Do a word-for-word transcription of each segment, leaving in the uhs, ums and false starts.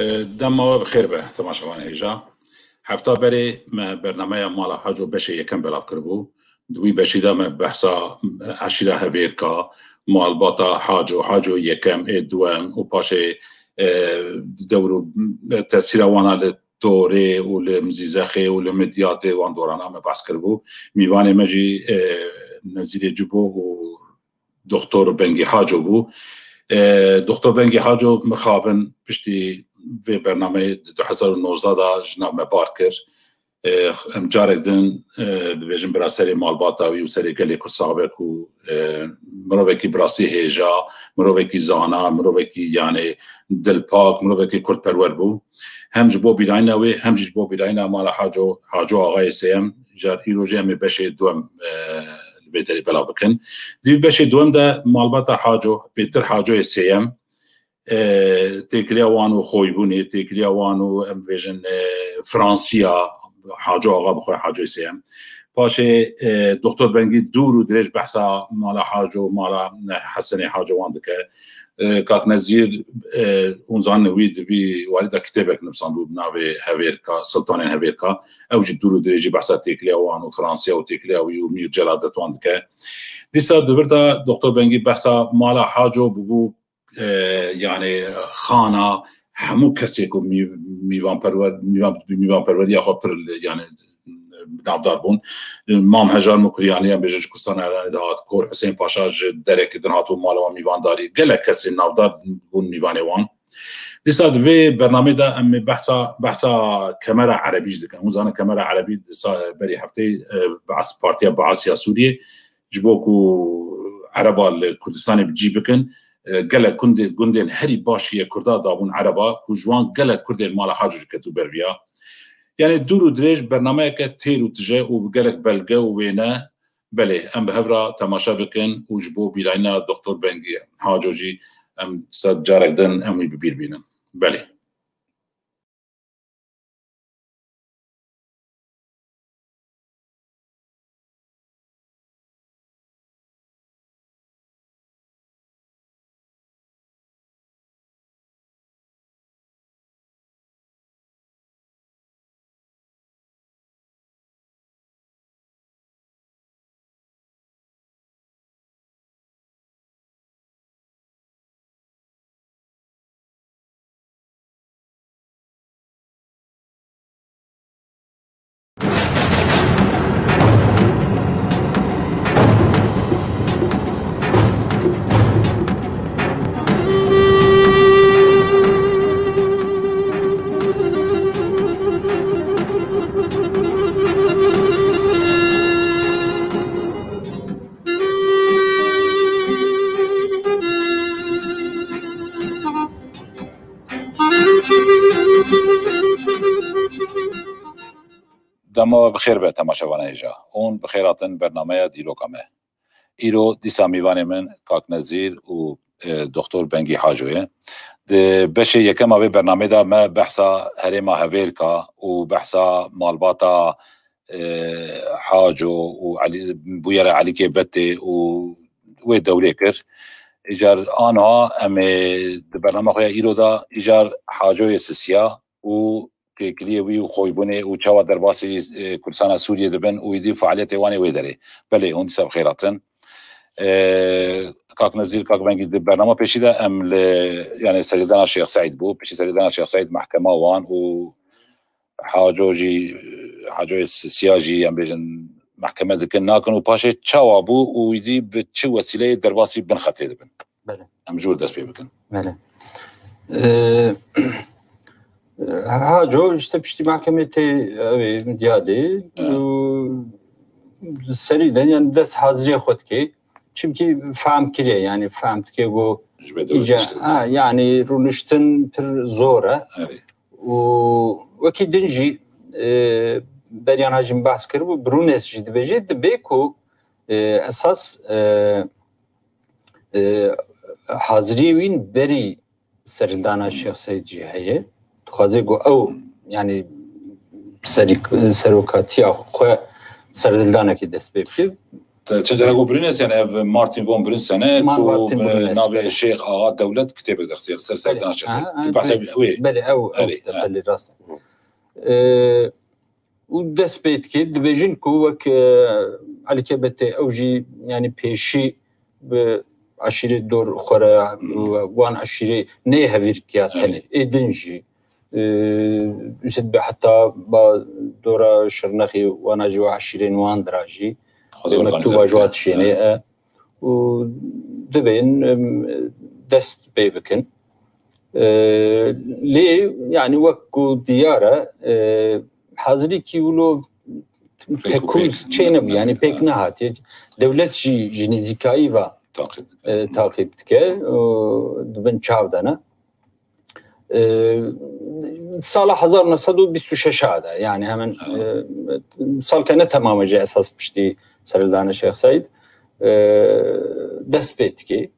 Dema we bi xêr be, temaşevanê hêja. Hefta berê me bernameya Mala Haco beşê yekem belav kiribû. Di wî beşî de me behsa eşîra Hevêrka, malbata Haco, Haco yekem ê duwem û paşê, e, dewr û tesîra wana li Torê û li Mizîzexê û li Midyatê wan dorana me behs kiribû. Mîvanê me jî, e, Nezîrê Cibo û Doktor Bengî Haco bû. E, Doktor Bengî Haco mixabin piştî vê bernameyê di du hezar û nozdeh de ji nav me bar kir. E, em carek din, e, dibêjin bira serê malbata wî û serê gelê Kurd sax be ku, e, mirovekî bi rastî hêja, mirovekî zana, mirovekî, yanê, dilpak, mirovekî kurdperwer bû. Hem ji bo bîrayîna wê, hem jî ji bo bîrayîna mala Haco, Haco Axayê Sêyem, car îro jî em ê beşê duwem, e, li vê derê belav bikin. Di vî beşê duwem de malbata Haco, bêtir Hacoyê Sêyem, e, têkiliya wan û xoybûnê, têkiliya wan û, em bêjin, e, Fransiya, Haco Axa bi xwe Hacoyê Sêyem. Paşê, e, Doktor Bengî dûr û dirêj behsa mala Haco, mala, e, Hesenê Haco wan dike. E, Kak Nezîr, e, hûn zanin wî di vî warî de kitêbek nivîsandibû bi navê Hevêrka, Siltanên Hevêrka. Ew jî dûr û dirêjî behsa têkiliya wan û Fransiya û têkiliya wî û Mîr Celadet wan dike. Dîsa di vir de Doktor Bengî behsa mala Haco bûbû, e, yanê xana hemû kesê ku mî-, mîvanperwer-, mîvan-, mîvanperweriya xwe pir, yanê, navdar bûn. Mam Hejar Mukriyaniyan bêje ji Kurdistana Îranê dihat, Kor Husên Paşa ji derekî din hatibû mala wan mîvandarî. Gelek kesên navdar bûn mîvanê wan. Dîsa di vê bernameyê de em ê behsa, behsa Kemera Erebî jî dikin. Hûn zanin Kemera Erebî di sa-, berî hefteyê, e, Baas, Partiya Baas ya Sûriyê ji bo ku Ereba li Kurdistanê bi cî bikin, e, gelek gundê-, gundên herî baş yê Kurda dabûn Ereba, ku ji wan gelek Kurdên mala Haco jî ketibû ber viya. Yanê dûr û dirêj bernameyeke têr û tije û bi gelek belge û wêne, belê, em bi hev re temaşe bikin û ji bo bîrayîna Doktor Bengî Haco jî em ser carek din em wî bi bîr bînin. Belê. Dema we bi xêr be, temaşevana hêja. Hûn bi xêr hatin bernameya dîroka me. Îro dîsa mîvanê min Kak Nezîr û, e, Doktor Bengî Haco ye. Di beşê yekema vê bernameyê de me behsa herêma Hevêrka û behsa malbata, e, Haco û Elî, bûyera Elîkê Betê û wê dewrê kir. Îcar aniha em ê di bernama xwe ya îro de îcar Hacoyê Sisiya û têkiliyê wî û xoybûnê û çawa derbasî, e, Kurdistana Sûriyê dibin û êdî faaliyetê wan ê wê derê. Belê, hûn dîsa bi xêr hatin. E, Kak Nezîr, Kak Bengî, di bernama pêşî de em li, yanî serhildana Şêx Seîd bû. Piştî serhildana Şêx Seîd mehkema wan û Haco jî, Hacoyê Si-, Siya jî, em bêjin, mehkeme dikin, nakin û paşê çawa bû û êdî bi çi wesîleyê derbasî bin xetê dibin? Belê. Em ji wir dest pê bikin. Belê. Ee, Haco işte piştî mahkemê tê, ew ê Midyadê, Evet. û serî de, yani dest hazirê xwe dike. Çimkî fehm kiriye, yani fehm dike ku Ji me de îca-, rûniştin. Ha, yani rûniştin pir zor e. Evet. Û wekî din jî, e, beriyan ha jî min behs kiribû, Brunes jî dibêje, dibê ku, e, esas, e, e, haziriyê wîn berî serhildana Şêx Seîd jî heye. Dixwaze ku ew, yani serî-, serokatiya xwe serhildanekê dest pê bike. Çi cara ku Brunesen, ev Martin von Brunesen e, ku Martin Brunesen, navê Şêx Axa Dewlet kitêbek derxistî, li ser serdana Şêx Seîd. Tu behsa wê. Belê, ew, ew, belê, rast. Û dest pê dike, dibêjin ku wek, e, Elî Kebetê ew jî, yanî pêşî bi eşîrê dor xwe re, wan eşîrê neyê hevîrkiya tenê, ê din jî, e, wisa dibe heta ba dora Şirnexê wana jî wa eşîrên wan dira jî, mektuba ji wa dişêne, e, û dibên, em, dest pê bikin. E, lê, yanî wek ku diyar e, e, hazirîkî wilo tekûz çê nebû, yanî pêk nehatiye. Dewlet jî ji nêzîkayî ve, e, taqîb dike, û di bin çav de ne. E, sala hezar neh sed û bîst û şeş de, yanî hemen, e, salke ne temam e ji esas piştî serhildana Şêx Seîd, e, dest pê dike.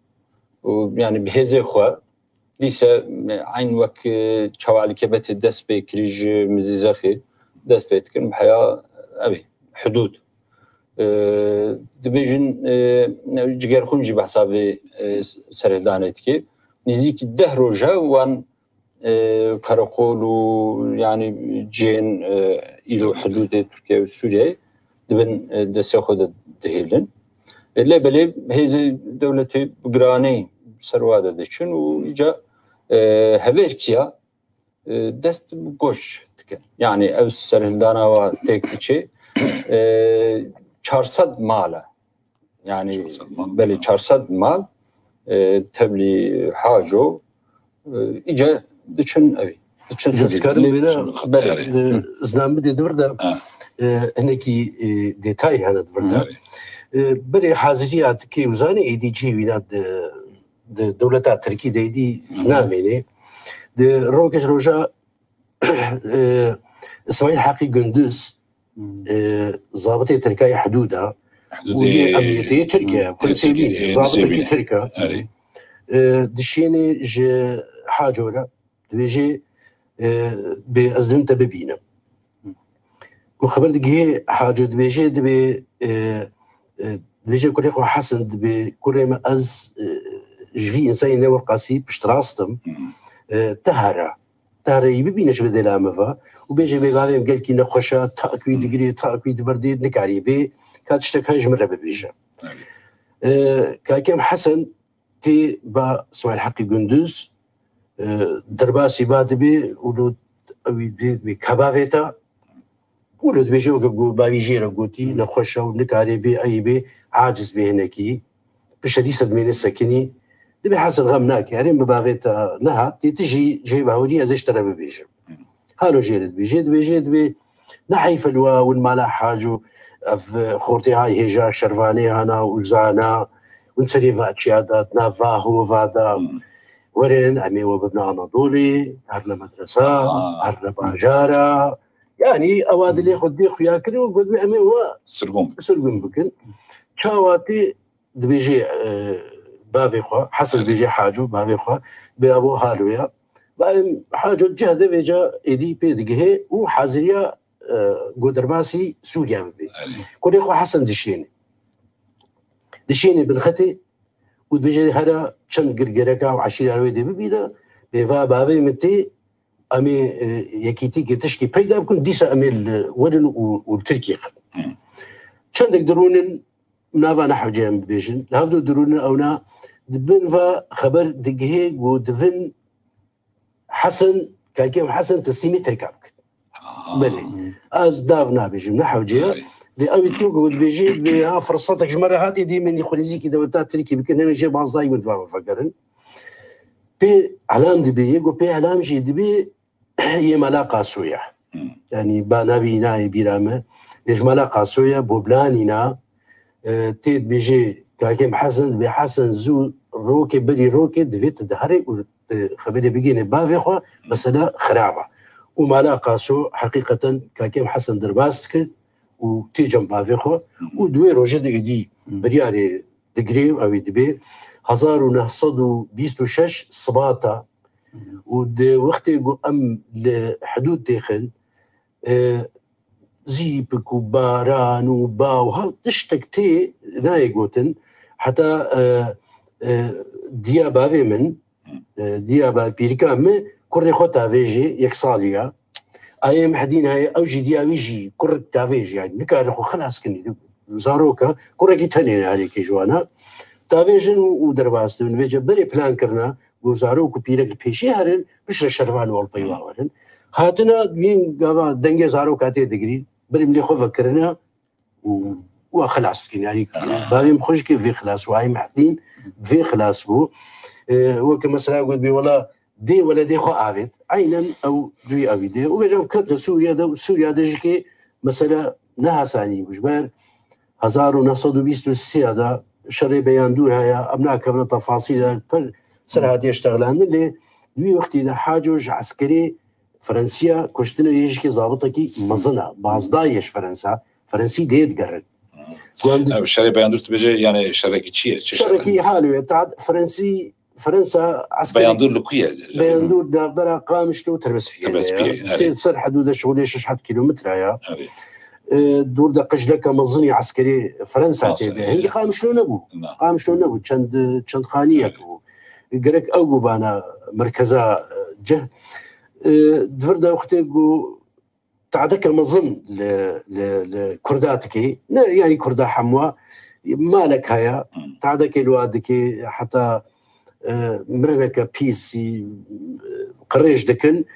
Û yanî bi hêzê xwe dîse, e, eyn wek, e, çawa Elî Kebetê dest pê kirî ji Mizîzexê dest pê dikin, bi heya ev ê hidûd. E, dibêjin, e, Cigerxûn jî behsa vê, e, serhildanê dike. Nêzîkî deh roj e wan, e, qereqol û, yanî, cihên, e, îro hidûdê Tirkiye û Sûriyeyê di bin, e, destê xwe de dihêlin. E, lê belê hêzê dewletê bi giranî ser wa de diçin û îca, e, hevêrkiya, e, dest bi goş dikin. Yanî ev serhildana wa têk diçe, e, çar sed mal e. Yanî belê çar sed mal, e, tevlî Haco, e, îca diçin ew ê. Diçin Sûriyê. Dikarim bêne, belê. Zinan bidê di vir de, e, hinekî, e, detayî hene di vir de. E, berê haziriya dikê û zanê êdî cihê wîna di, di dewleta Tirkî de êdî namênê. Di rokej roja, e, Îsmaîl Heqî Gunduz, e, zabitê Tirka yê hidûda û yê emniyetê yê Tirkiye, Kurê Sêvînê, zabitekî Tirk e. E, dişênê ji Haco re, dibêjê, e, bê ez din te bibînim. Ku xeber digihê Haco dibêjê, dibê, e, e, dibêje kurê xwe Hesen, dibê kurê me ez, e, ji vî însanî ne weqasî piştrast im. E, te here. Te here yî bibîne ji bi dêla me ve. Û bêje bê bavê min gelkî nexweş e, tak wî digirê, tak wî diberdê, nikarî bê, ka tiştek heye ji min re bibêje. E, Kakem Hesen tê ba Îsmaîl Heqî Gunduz, e, derbasî ba dibê û lo ew ê dibê, dibê ka bavê te. Û lo dibêje weke ku bavî jê re gotî, nexweş e û nikarê bê, eyî bê, aciz bê hinekî. Piştre dîsa dimêne sekinî. Dibê Hesen xem nake. Erê min bavê te nehat. Tê tu jî cihê bawerî ez ê ji te re bibêjim. Halo jê re dibêje, dibêje, dibê ne heyf e li wa win mala Haco, ev, e, xortê hay hêja, şervanê hana û zana, win serê va çiya da, di nav va hova da. Werin, em ê we bibne Anadolê, herne medresa, herne bajara. Yanî ewa dilê xwe dê xuya kirin û got, em ê we sirgûn bikin. Sirgûn bikin. Çawa tê dibêje, e, bavê xwe, Hesen dibêje Haco, bavê xwe, bê abo Halo ya. Bavê Haco cih de vêca êdî pê digihê û haziriya, e, ku derbasî Sûriye bibe. Kurê xwe Hesen dişêne. Dişêne bin xetê û dibêje, here çend girgereka û eşîra wê dê bibîne, bê va bavê min tê, em ê, e, yekîtîkê tişkî peyda bikin, dîsa em ê li werin û, û li Tirkiyê xin. Çendek dirûnin, nava ne hewce em bibêjin, li hevdû dirûnin ewna di bin va xeber digihê ku divin Hesen, Kakem Hesen teslîmî Tirka bikin. Belê. Ez dav nabêjim, ne hewce ye. Lê ew ê ku dibêjî, bê ha firsetek ji me re hatî, dî min xwe nêzîkî dewleta Tirkî bikin, hinek jê bazdayî min diva vegerin. Pê elam dibê, yê ku pê elam jî dibê, yê mala Qasoya. Yanî ba navî nayê bîra me. Yê ji mala Qasoya, Boblanîna, e, tê dibêjê Kakem Hesen, dibê Hesen zû roke berî roke divê tu diherê û, e, xeberê bigêne bavê xwe, mesela xirab e. Û mala Qaso heqîqeten Kakem Hesen derbas dikir û tê cem bavê xwe û di wê rojê de êdî biryarê digirê û ew ê dibê hezar û neh sed û bîst û şeş Sibata û di wextê ku em li hidûd têxin, e, zîpik û baran û ba û ha tiştek tê, nayê gotin. Heta e, e, diya bavê min, e, diya ba pîrika min, kurê xwe tavêjê yek salî ya. Ayê Mehdîn heye, ew jî diya wî jî kurik tavêjê, yani nikare xwe xilas kinî. Zaroka, kurekî tenê ne alêkê ji wana. Tavêjin û, û derbas dibin. Vêce berê plan kirina, ku zarok û pîrek li pêşî herin, bişre şervan û alpeyva werin. Hatina, bîn gava dengê zaroka tê digirî, berê milê xwe vekirina û wa xilas dikin. Yani bavê min xwe ji kê vê xilas bû, ayê Mehdîn vê xilas bû. E, weke mesela got bê wela dê weledê xwe avêt. Aynen ew duî evî dê. Û vêca ket li Sûriye de, Sûriye de ji kê mesela ne hesanî bû. Ji ber hezar û neh sed û bîst û sê de şerê Beyandûr heye, em nakevine tefasîl de, pir ser hatiye ştexlandin, lê di wî wextî de Haco ji eskerê Frensiya kuştinê yê jikê zabitekî mezin e, bazdayê ji Frensa, Frensî lê digerin. Ku em di- Ev şerê Beyandûr dibêje, yani şerekî çi ye? Çi şere? Şerekî hal wê, ta Frensî, Frensa eskerê Beyandûr li ku ye? Beyandûr navbera Qamişlo û Tirbespiyê de ye. Tirbespiyê, erê. Sê ser hidûde şolê şeş heft kîlometre ya. Erê. E, dûr de qijleke mezinî eskerê Fransa Fransa, tê de. Erê. Hingî Qamişlo nebû. Na. Qamişlo nebû. Çend, çend xaniyek Erê. bû. Gerek ew bû bana merkeza, e, cih. E, di vir de wextê ku tadeke mezin li, li, li Kurda dikê. Ne, yani Kurda hemwa malek heye. Hmm. Tadeke li wa dikê, heta, e, mirineke pîsî, e, qirêj dikin.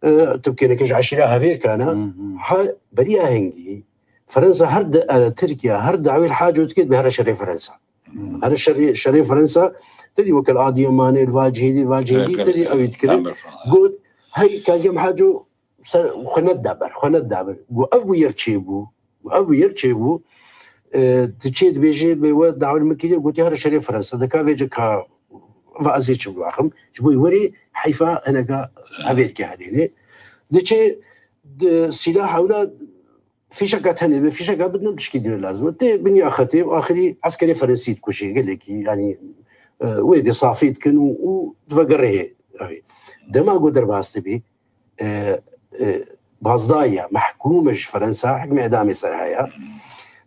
E, tu bikêneke ji eşîra hevêrkana. Hmm, hmm. Ha, beriya hingî, Fransa her di, e, Tirkiye, her dawê li Haco dikê, dibe here şerê Fransa. Hmm. Here şerê, şerê Fransa, tedî weke li Adiyamanê, li va cihêdî, va cihêdî, Evet, tedî evet, ew ê dikirin. Got, hey, Kazim Haco ser xwe nedida ber, xwe nedida ber. Got, ev bû yer çêbû. Got, ev bû yer çêbû. E, tu çê dibêjê, bê we dawet min kiriye, gotiye, here şerê Fransa. Dika vêce ka va ez ê çi biaxim. Ji bo werê heyfa hineka hevêrkê herênê. Diçê, di, sîlaha wina fîşeka tenê be, fîşeka bidine tişkî dîne lazim e. Tê biniya xetê û axirî eskerê Frensî dikujê gelekî, yani, e, wê dê safî dikin û, û divegerê hê. Dema ku derbas dibî, e, e, bazdaya, mehkûm e ji Fransa, hikmê edamê ser heye.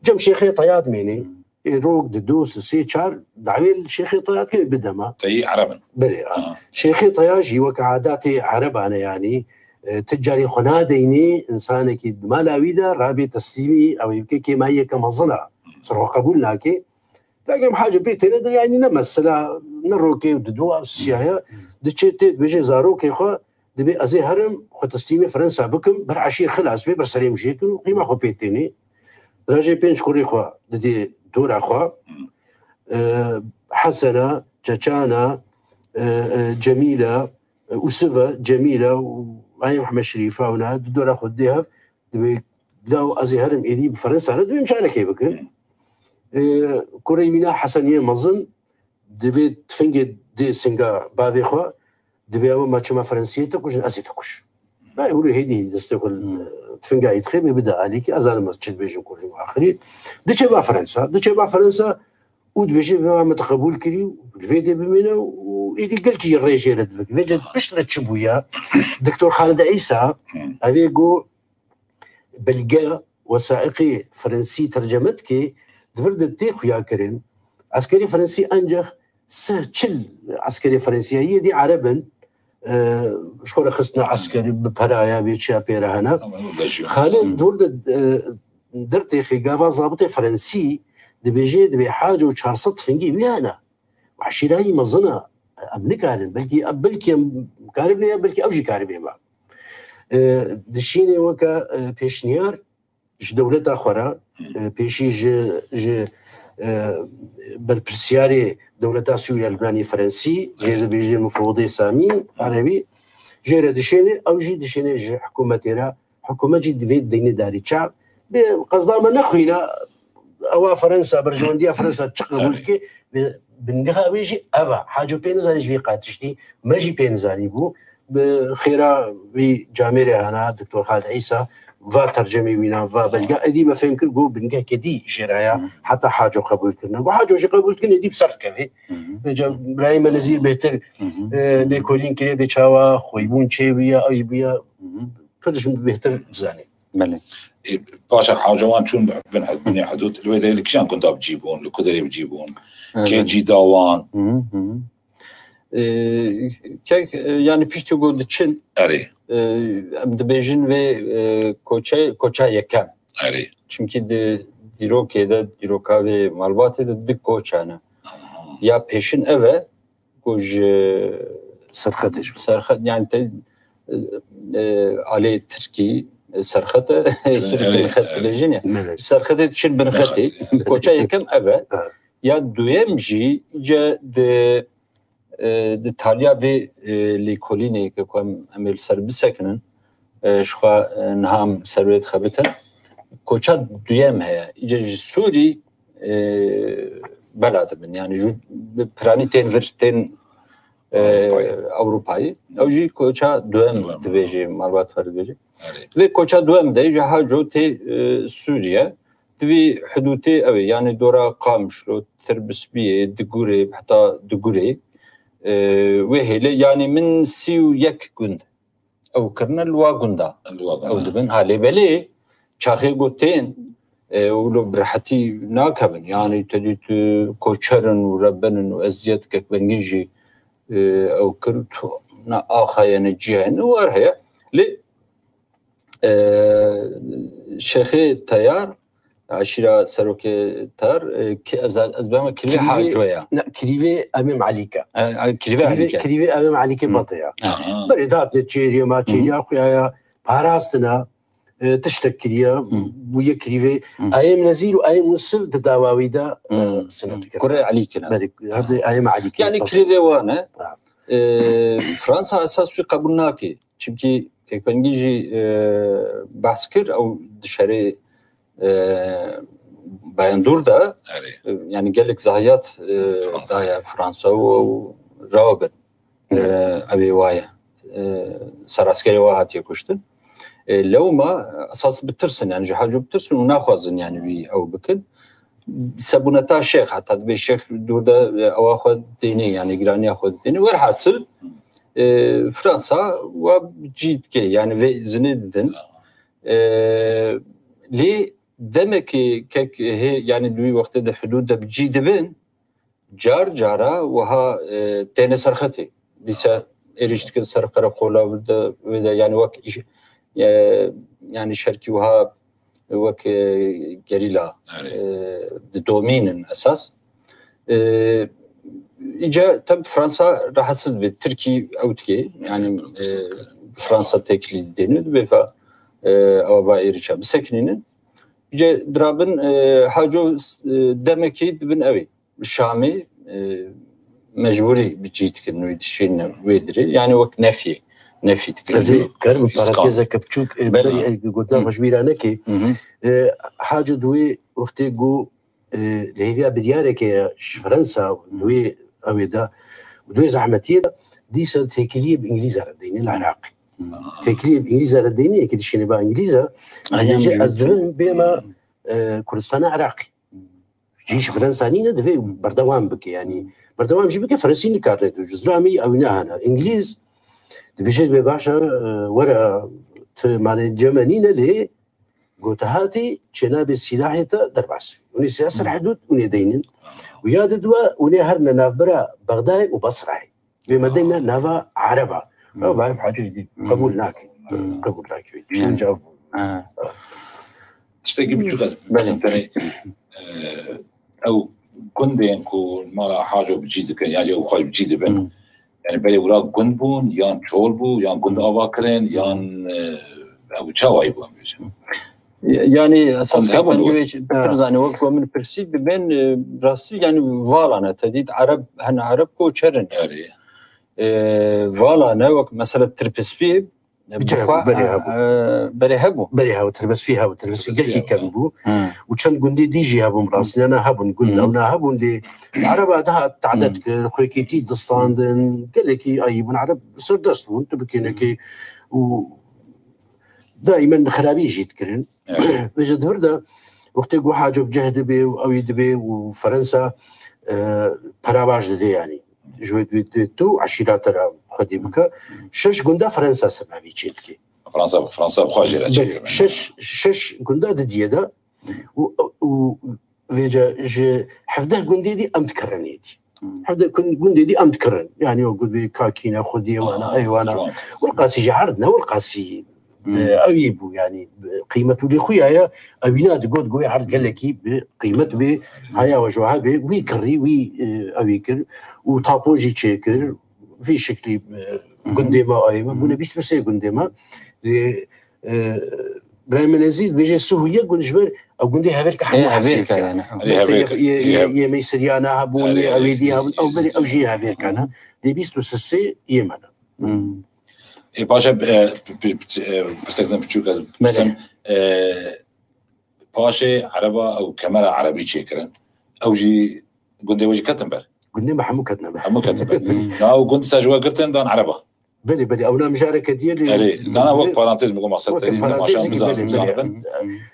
Cem Şêxê Teya dimêne, ê rok di do, sê, çar, dawê li Şêxê Teya dikê bi dema. Teyî Ereb in. Belê, ha. Ha. Şêxê Teya jî weke adatê Ereban e, yanî, e, ti carî xwe nadeynê insanekî di mala wî de rabê teslîmî ew ê bike, kêmayiyeke mezin e. Ser xwe qebûl nake. Lakin Hacî pê têne de, yanî ne mesela, ne rokê û di do ew siya ye. Diçê tê dibêje zarokê xwe, dibê ez ê herim, xwe teslîmê Fransa bikim, ber eşîr xilas bê, ber serê min jê kin û qîma xwe pê tênê. Rajê pênc kurê xwe didê dora xwe. E, Hesena, Çeçana, e, e, Cemîla, e, Usive, Cemîla û Ayê Mihemed Şerîfa wina di dora xwe didê hev, dibê law ez ê herim êdî bi Fransa re dibê micarekê bikin. E, kurê wîna Heseniyê mezin, dibê tifingê dê singa bavê xwe, dibê ew ma çima Frensiyê te kujin, ez ê te kuj. Nayê hûrê hêdî destê xwe Hmm. tifinga yê dixê bê bide alîkî, ez zanim ez çi dibêjim kurê wî axirî. Diçe ba Fransa, diçe ba Fransa û dibêje bê me te qebûl kirî, li vê dê bimîne û êdî gelkî rêjê re dibik. Vêce pişt re çi bûye? Doktor Xalid Îsa, Hmm. ev ê got, belge, wesaiqê Frensî terceme dike, di vir de tê xuya kirin. Eskerê Frensî encex sih çil eskerê Frensî ye, yê dî Ereb in, e, ji xwe re xistine esker, bi peraya, bê çiya pê re hene. Ama o da jî. Xalid Hmm. dor de, e, dertêxê gava zabitê Frensî dibêje, dibê Haco çar sed tifingî wî hene. Eşîrayî mezin e. Em nikarin. Belkî, belkî em karibin ya, belkî ew jî karibê me. E, dişînê weke, e, pêşniyar ji dewleta xwe re, Hmm. e, pêşî ji, ji, e, berpirsiyarê dewleta Sûriya Lubnanê Frensî, jê re dibêjin mufewedê Samî, Erebî, jê re dişêne, ew jî dişêne ji hikûmetê re. Hikûmet jî divê deyne darî. Ça? Bi qezda me nexwîna, ewa Fransa, berjewendiya Fransa çi qebûl dike, bi bingeha wê jî ev e. Haco pê nizanî ji vî qatiştî, me jî pê nizanî bû. Bi xêra wî camêrê hena, Doktor Xalid Îsa, va tercemê wîna, va belge, êdî me fêm kir, got bingeheke dî jê re ya, Hmm. heta Haco qebûl kirine. Got Haco jî qebûl dikin, êdî bi ser dikeve. Hmm. Vêca birayê me Nezîr bêhtir, Hmm. e, lêkolîn kirê, bê çawa xwîbûn çê bûye, ew bûye. Hmm. Pir ji min bêhtir dizanî. Belê. Ê, paşa haca wan çûn bin, bin hudûd, li wê derê li kîjan gunda bi cî bûn, li ku derê bi cî bûn, kê Evet. cî da wan? Hı hı, hı hı. Ee, kek, e, yani piştî ku diçin, Erê, e, em dibêjin vê, e, koçe, koça yekem. erê. Çimkî di dîrokê de, dîroka vê malbatê de di koç hene. Ya pêşin ev e, ku ji Serxetê ji. Serxet, yani te, e, e, alê Tirkî, e, Serxet e, Evet, Binxet evet. dibêjin ya. Melek. Serxetê diçin Binxetê. Binxetê, evet. Koça yekem ev e. Evet. Ya duyem jî, îca di, e, di taliya vê, e, lêkolînê ke ku em, em ê li ser bisekinin, e, ji xwe, e, niha em ser wê dixebitin. Koça duyem heye. Îca ji Sûrî, e, bela dibin. Yani ju, bi piranî tên vir, tên, e, Ewropayî. Ewropayî. Ew jî koça duyem Duyem. Dibêjê, malbat xwe dibêjê. Erê. Vê koça duyem de ji Haco tê, e, Sûriye. Di vî hudûtê ew ê, yani dora Qamişlo, Tirbispiyê, Digurê, heta Digurê, e, wê hêlê, yani min sî û yek gund ew kirine li wa gunda. Li wa gunda. Ew dibin. Ha, lê belê çaxê ku tên, e, ew lo bi rehetî nakevin. Yani te dî tu koçer in û reben in û eziyet kekvengî jî, e, ew kir, tu ne axa ye ne cî ye ne war heye. Lê, e, Şêxê Teyar, eşîra serokê Teyar, e, ki-, ez, ez bema Kilî Kilî vê- Haco ya. Ne, Kilîvê Emîm Elîke. E, e, Kilîvê Kilîvê, Elîke. Kilîvê Emîm Elîke Hı. Bate ya. Aha. Berê dihatine çêriyê, ma çêriya xwe ya, parastina, e, tiştek kiriye, bûye Kilîvê. Hı. Ayêm Nezîr û Ayêm Musif di dawawî de, e, Hı. sinet Hı. kir. Kurê Elîke ne. Berê, herdê Ayêm Elîke. Yani Bate. Kilîvê wan e. Ha. E, Fransa esas wî qebûl nake. Çimkî kekvengî jî, e, behs kir, ew dişerê, e, Bayendûr de, Erê. e, yani gelek zahiyat, e, Fransa. daye Fransa û, û rabe, e, ew ê waye. E, seraskerê wa hatiye kuştin. E, lewma esas bitirsin, yani ji Haco bitirsin û naxwazin yani wî ew bikin. Sebûneta şêx, heta dibê şêx dûr de, e, ewa xwe dênê, yani giraniya xwe dênê. Werhasil, e, Fransa wa cî dike, yani vê izinê didin. E, lê demekê kek hê, yani di wî wextê de hudûd de bi cî dibin, car cara wiha, e, têne serxetê. Dîsa êrîş dikin ser qereqola de, wê de, yani wek îş-, e, yani şerkî wiha wek, e, gerîla, Erê. e, didomînin esas. E, îca tabi Fransa rahatsiz dibe, Tirkî ew dike, yani, Protesto e, dike. Fransa têkilî didêne, dibe va, e, ew va êrîşa bisekinînin. Îca dirabin, e, Haco, e, demekî dibin ew ê. Şamê, e, mecbûrî bi cî dikin wê dişînin wê dirê. Yani wek nefî, nefî dikin. Ez ê karim İskan. parantezeke biçûk, e, Belê. berî, e, gotina Hı. xwe ji bîra nekê. Hı hı. E, Haco di wê wextê ku, e, li hêviya biryareke ye ji Fransa, di wê ew ê de, di wê zehmetiyê de, dîsa têkiliyê bi Îngilîza re deyne li Iraqê. Têkiliyê bi Îngilîza re deyne, yekî dişîne ba Îngilîza, Aynen. dibêje, ez divim bêma, e, Kurdistana Iraqê. Cî ji Fransa nîne, divê berdewam bike, yani berdewam jî bike, Fransî nikarine, tu ji zilamî ew ne hene. Îngilîz dibêje, divê baş e, were, tu mane cem me nîne, lê gote hatî çênabê sîlahê te derbas. Hûn ê siyasir hudûd, hûn ê deynin. Û ya di dua, hûn ê herine navbera Bexdayê û Basrayê. Vê me deyne nava Ereba. Ew bayê hacî dî qebûl nake. Qebûl nake. Tiştên cav bû. Ha. Tiştekî biçûk ez Belê. bisim tenê, e, ew gundên ku mala Haco bi cî dikin, ya jî ew xwe bi cî dibin. Hı. Yani berê wira gund bûn, yan çol bû, yan gund ava kirin, yan, e, ew çawa bû, em bêjin. Yani esas Gund hebûn kekvengî wê. Wê pir zanî, wek ku min pirsî, dibên, e, rastî yani vala ne, te dît Ereb, hene Ereb koçer in. Erê. E, vala ne, wek mesela Tirpispî, e, Cih bixwe, berê e, hebû. e, berê hebû. Berê hebû, Tirpispî hebû, Tirpispî Tirpispî gelkî hebû. kevn bû. Hı. Û çend gundê dî jî hebûn, rastîne ne hebûn, gund Hı. ew ne hebûn, lê Ereba daha tadet Hı. kir, xwekîtî distandin, gelekî ayî bûn, Ereb serdest bûn, tu bikênekê û daîmen xirabî jî dikirin. Evet. Vêje di vir de wextê ku Haco bi cih dibe û ewî dibe û Fransa, e, pera baş dide, yanî ji wê dibê tu eşîra te re xwedî bike. Şeş gunda Fransa ser navî çê dike. Fransa, Fransa bi xwe jê re çêkirine. Şeş, şeş gunda di diyê de û, û vêca ji hevdeh gundê dî em dikirin êdî. Hevdeh gundê dî em dikirin. Yani o gundê Kakîne, Xwediyê wana, ey wana. Wilqasî jî erd ne, Wilqasî, e, ew yê bû, yani, e, qîmet û lê xuya ye, ewîna digot, got erd gelekî bi qîmet bê, haya we ji we hebê, wî kirî, wî, e, ewî kir û tapo jî çêkir. Vî şeklî, e, gundê me ayê me, bûne bîst û sê gundê me. Lê, e, Birayê min Ezî dibêje sih û yek gund ji ber ew gundê hevêrka hemû hesêb kir. Mesela yê, yê, yê Mêsiriyana hebûn, yê Ewêdî hebûn, ew berê ew jî hevêrka ne. Lê bîst û sê yê me ne. Ê paşê, e, pi-, pi-, pi-, e, pirsek din piçûk ez bipisim. E, paşê Ereba ew kemera Erebî çêkirin. Ew jî gundê we jî ketin ber. Gundê me hemû ketine ber. Hemû ketin ber. Na ew gund ser ji we girtin dan Ereba. Belê, belê. Ew na mijareke diye lê. Erê, dana wek parantez min got maqsed te, parantez maşan bizan, belê, bizan belê.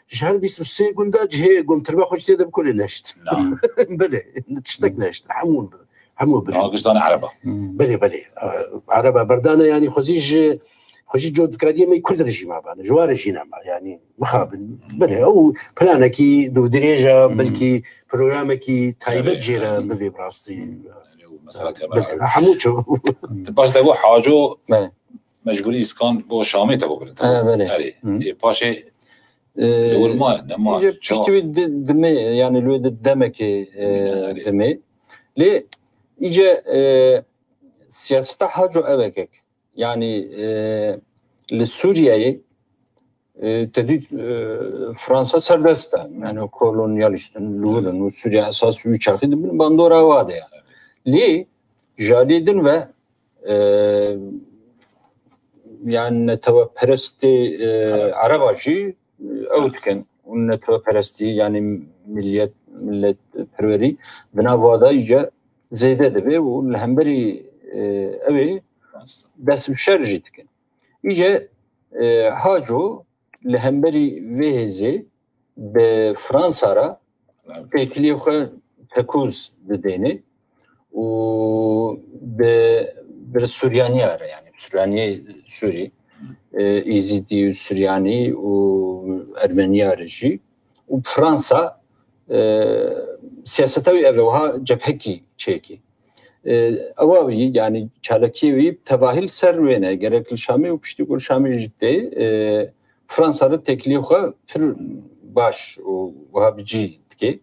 Ji her bîst û sê gunda cihê gom tirba xwe ji tê de bikole neşt. Na. Belê, tiştek neşt. Hemû, hemû bire. Na, giş dane Ereba. Belê, belê. Ereba berdane, yani xwezî ji, xwezî cotkariyê me Kurd re jî ma bane. Ji wa re jî nema, yani mixabin. Belê, ew planekî dûvdirêj e, belkî programekî taybet jê re bivê bi rastî. Mesela belê, hemû çû. Ti baş de got Haco mecbûrî îskan bo Şamê te birin. Belê. Erê. Ê paşê li wir ma, nema, piştî wî di-, dimê, yani li wê di demekê, e, dimê. Lê îce, e, siyaseta Haco ev ekek. Yani, e, li Sûriyeyê, e, te dît, e, Fransa serdest e. Yani kolonyalîst in, li wir in û Sûriye esas wî çaxî di bin bandora wa de ye. Lê ji alî din ve, e, yani neteweperestê, e, Ereba jî, e, ew dikin. Û neteweperestî, yani miliyet, milletperwerî di nav wa de îce zêde dibe û li hemberî, e, ew ê dest bi şer jî dikin. Îce, e, Haco li hemberî vê hêzê bi Fransa re têkiliyê xwe tekûz didêne û bi, bi Suryaniya re, yani Suryaniyê Sûrî, e, Êzidî û Suryanî û Ermeniya re jî û bi Fransa, e, siyaseta wî ev e, wiha cephekî çêkê. E, ewa wî, yani çalakiyê wî tevahî li ser wê ne. Gerek li Şamê û piştî ku li Şamê jî tê, e, Fransa re têkiliyê xwe pir baş û wiha bi cî dike.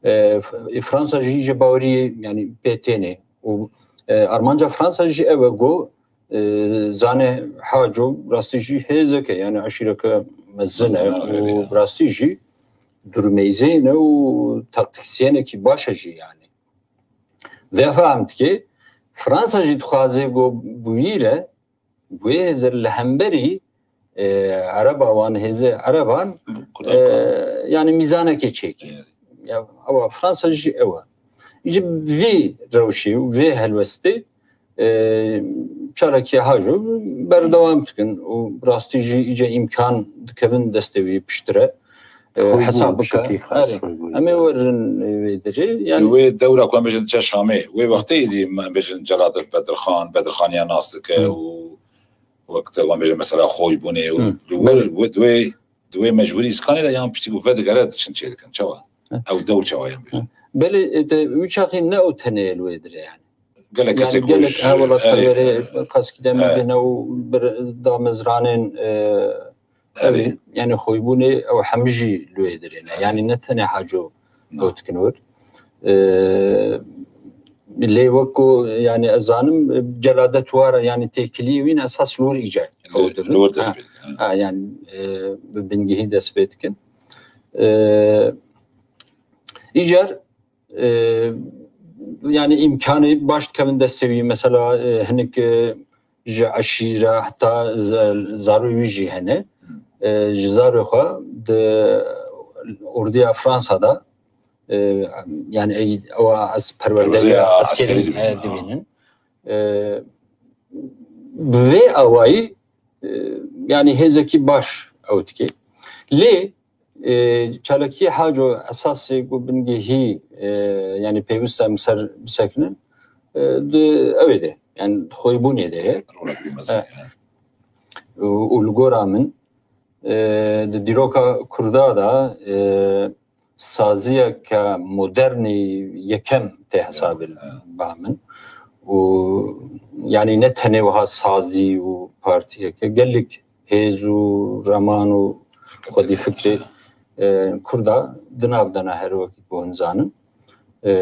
E, F-, Fransa jî ji baweriyê, yani pê têne. Û, e, armanca Fransa jî ew e ku, e, zane Haco rastî jî hêzeke, yani eşîreke mezin e û rastî jî durmeyzên e û taktiksyenekî baş e jî yani. Vê fehm dike, Fransa jî dixwaze ku bi wî re, bi wê hêzê li hemberî, e, Ereba wan, hêzê Ereban, e, yani mîzanekê çêkê. Ya, ewa Fransa jî ew e. Ji vî rewşê û vê helwestê, e, çalakî Haco berdewam dikin û rastî jî îce îmkan dikevin destê wî piştre. E, hesab bike. Erê. Em ê werin, e, wê derê. Di wê dewra ku em bêjin diçe Şamê, wê wextê êdî em bêjin Celadet Bedirxan, Bedirxaniya nas dike û wek te wan bêjin mesela Xoybûnê û di wir, di wê, di wê mecbûrî îskanê de yan piştî ku vedigere diçin çê dikin. Çawa? Ew dewr çawa yan bêjin? Belê, e, te wî çaxî ne ew tenê li wê derê yani. Gelek kesê ku gelek, ha, welatperwerê qeskî demê dine û bir damezranên, e, Erê. Yani Xoybûnê ew hemî jî li wê derê ne. Yani ne tenê Haco gotikin wir. E, lê wek ku yani ez zanim, e, Celadet wara yani têkiliyê wî ne esas li wir îce. Li wir dest pê dikin. Ha, yani, e, bi bingehî dest pê dikin. E, îcar e, yani îmkanê baş dikevin destê wî. Mesela, e, hinek, e, ji eşîra heta z-, zarê wî jî hene. E, ji zarê xwe di ordiya Fransa de, e, yani ey, ewa ez perwerdeya eskerî, e, dibînin. E, bi vê awayî, e, yani hêzekî baş ew dike. Lê, e, çalakiyê Haco esasê ku bingehî, e, yani pêwist em ser bisekinin, e, di ew ê de, yani Xoybûnê de ye. Rolek pî mezin e, ye. û, û li gora min, e, di dîroka Kurda de, e, saziyeke modernî yekem tê hesabê ba min. Û, yanî ne tenê wiha sazî û partiyeke, gelek hêz û reman û xwedî fikrê, e, Kurda di nav de ne, her wekî ku hûn zanin. E,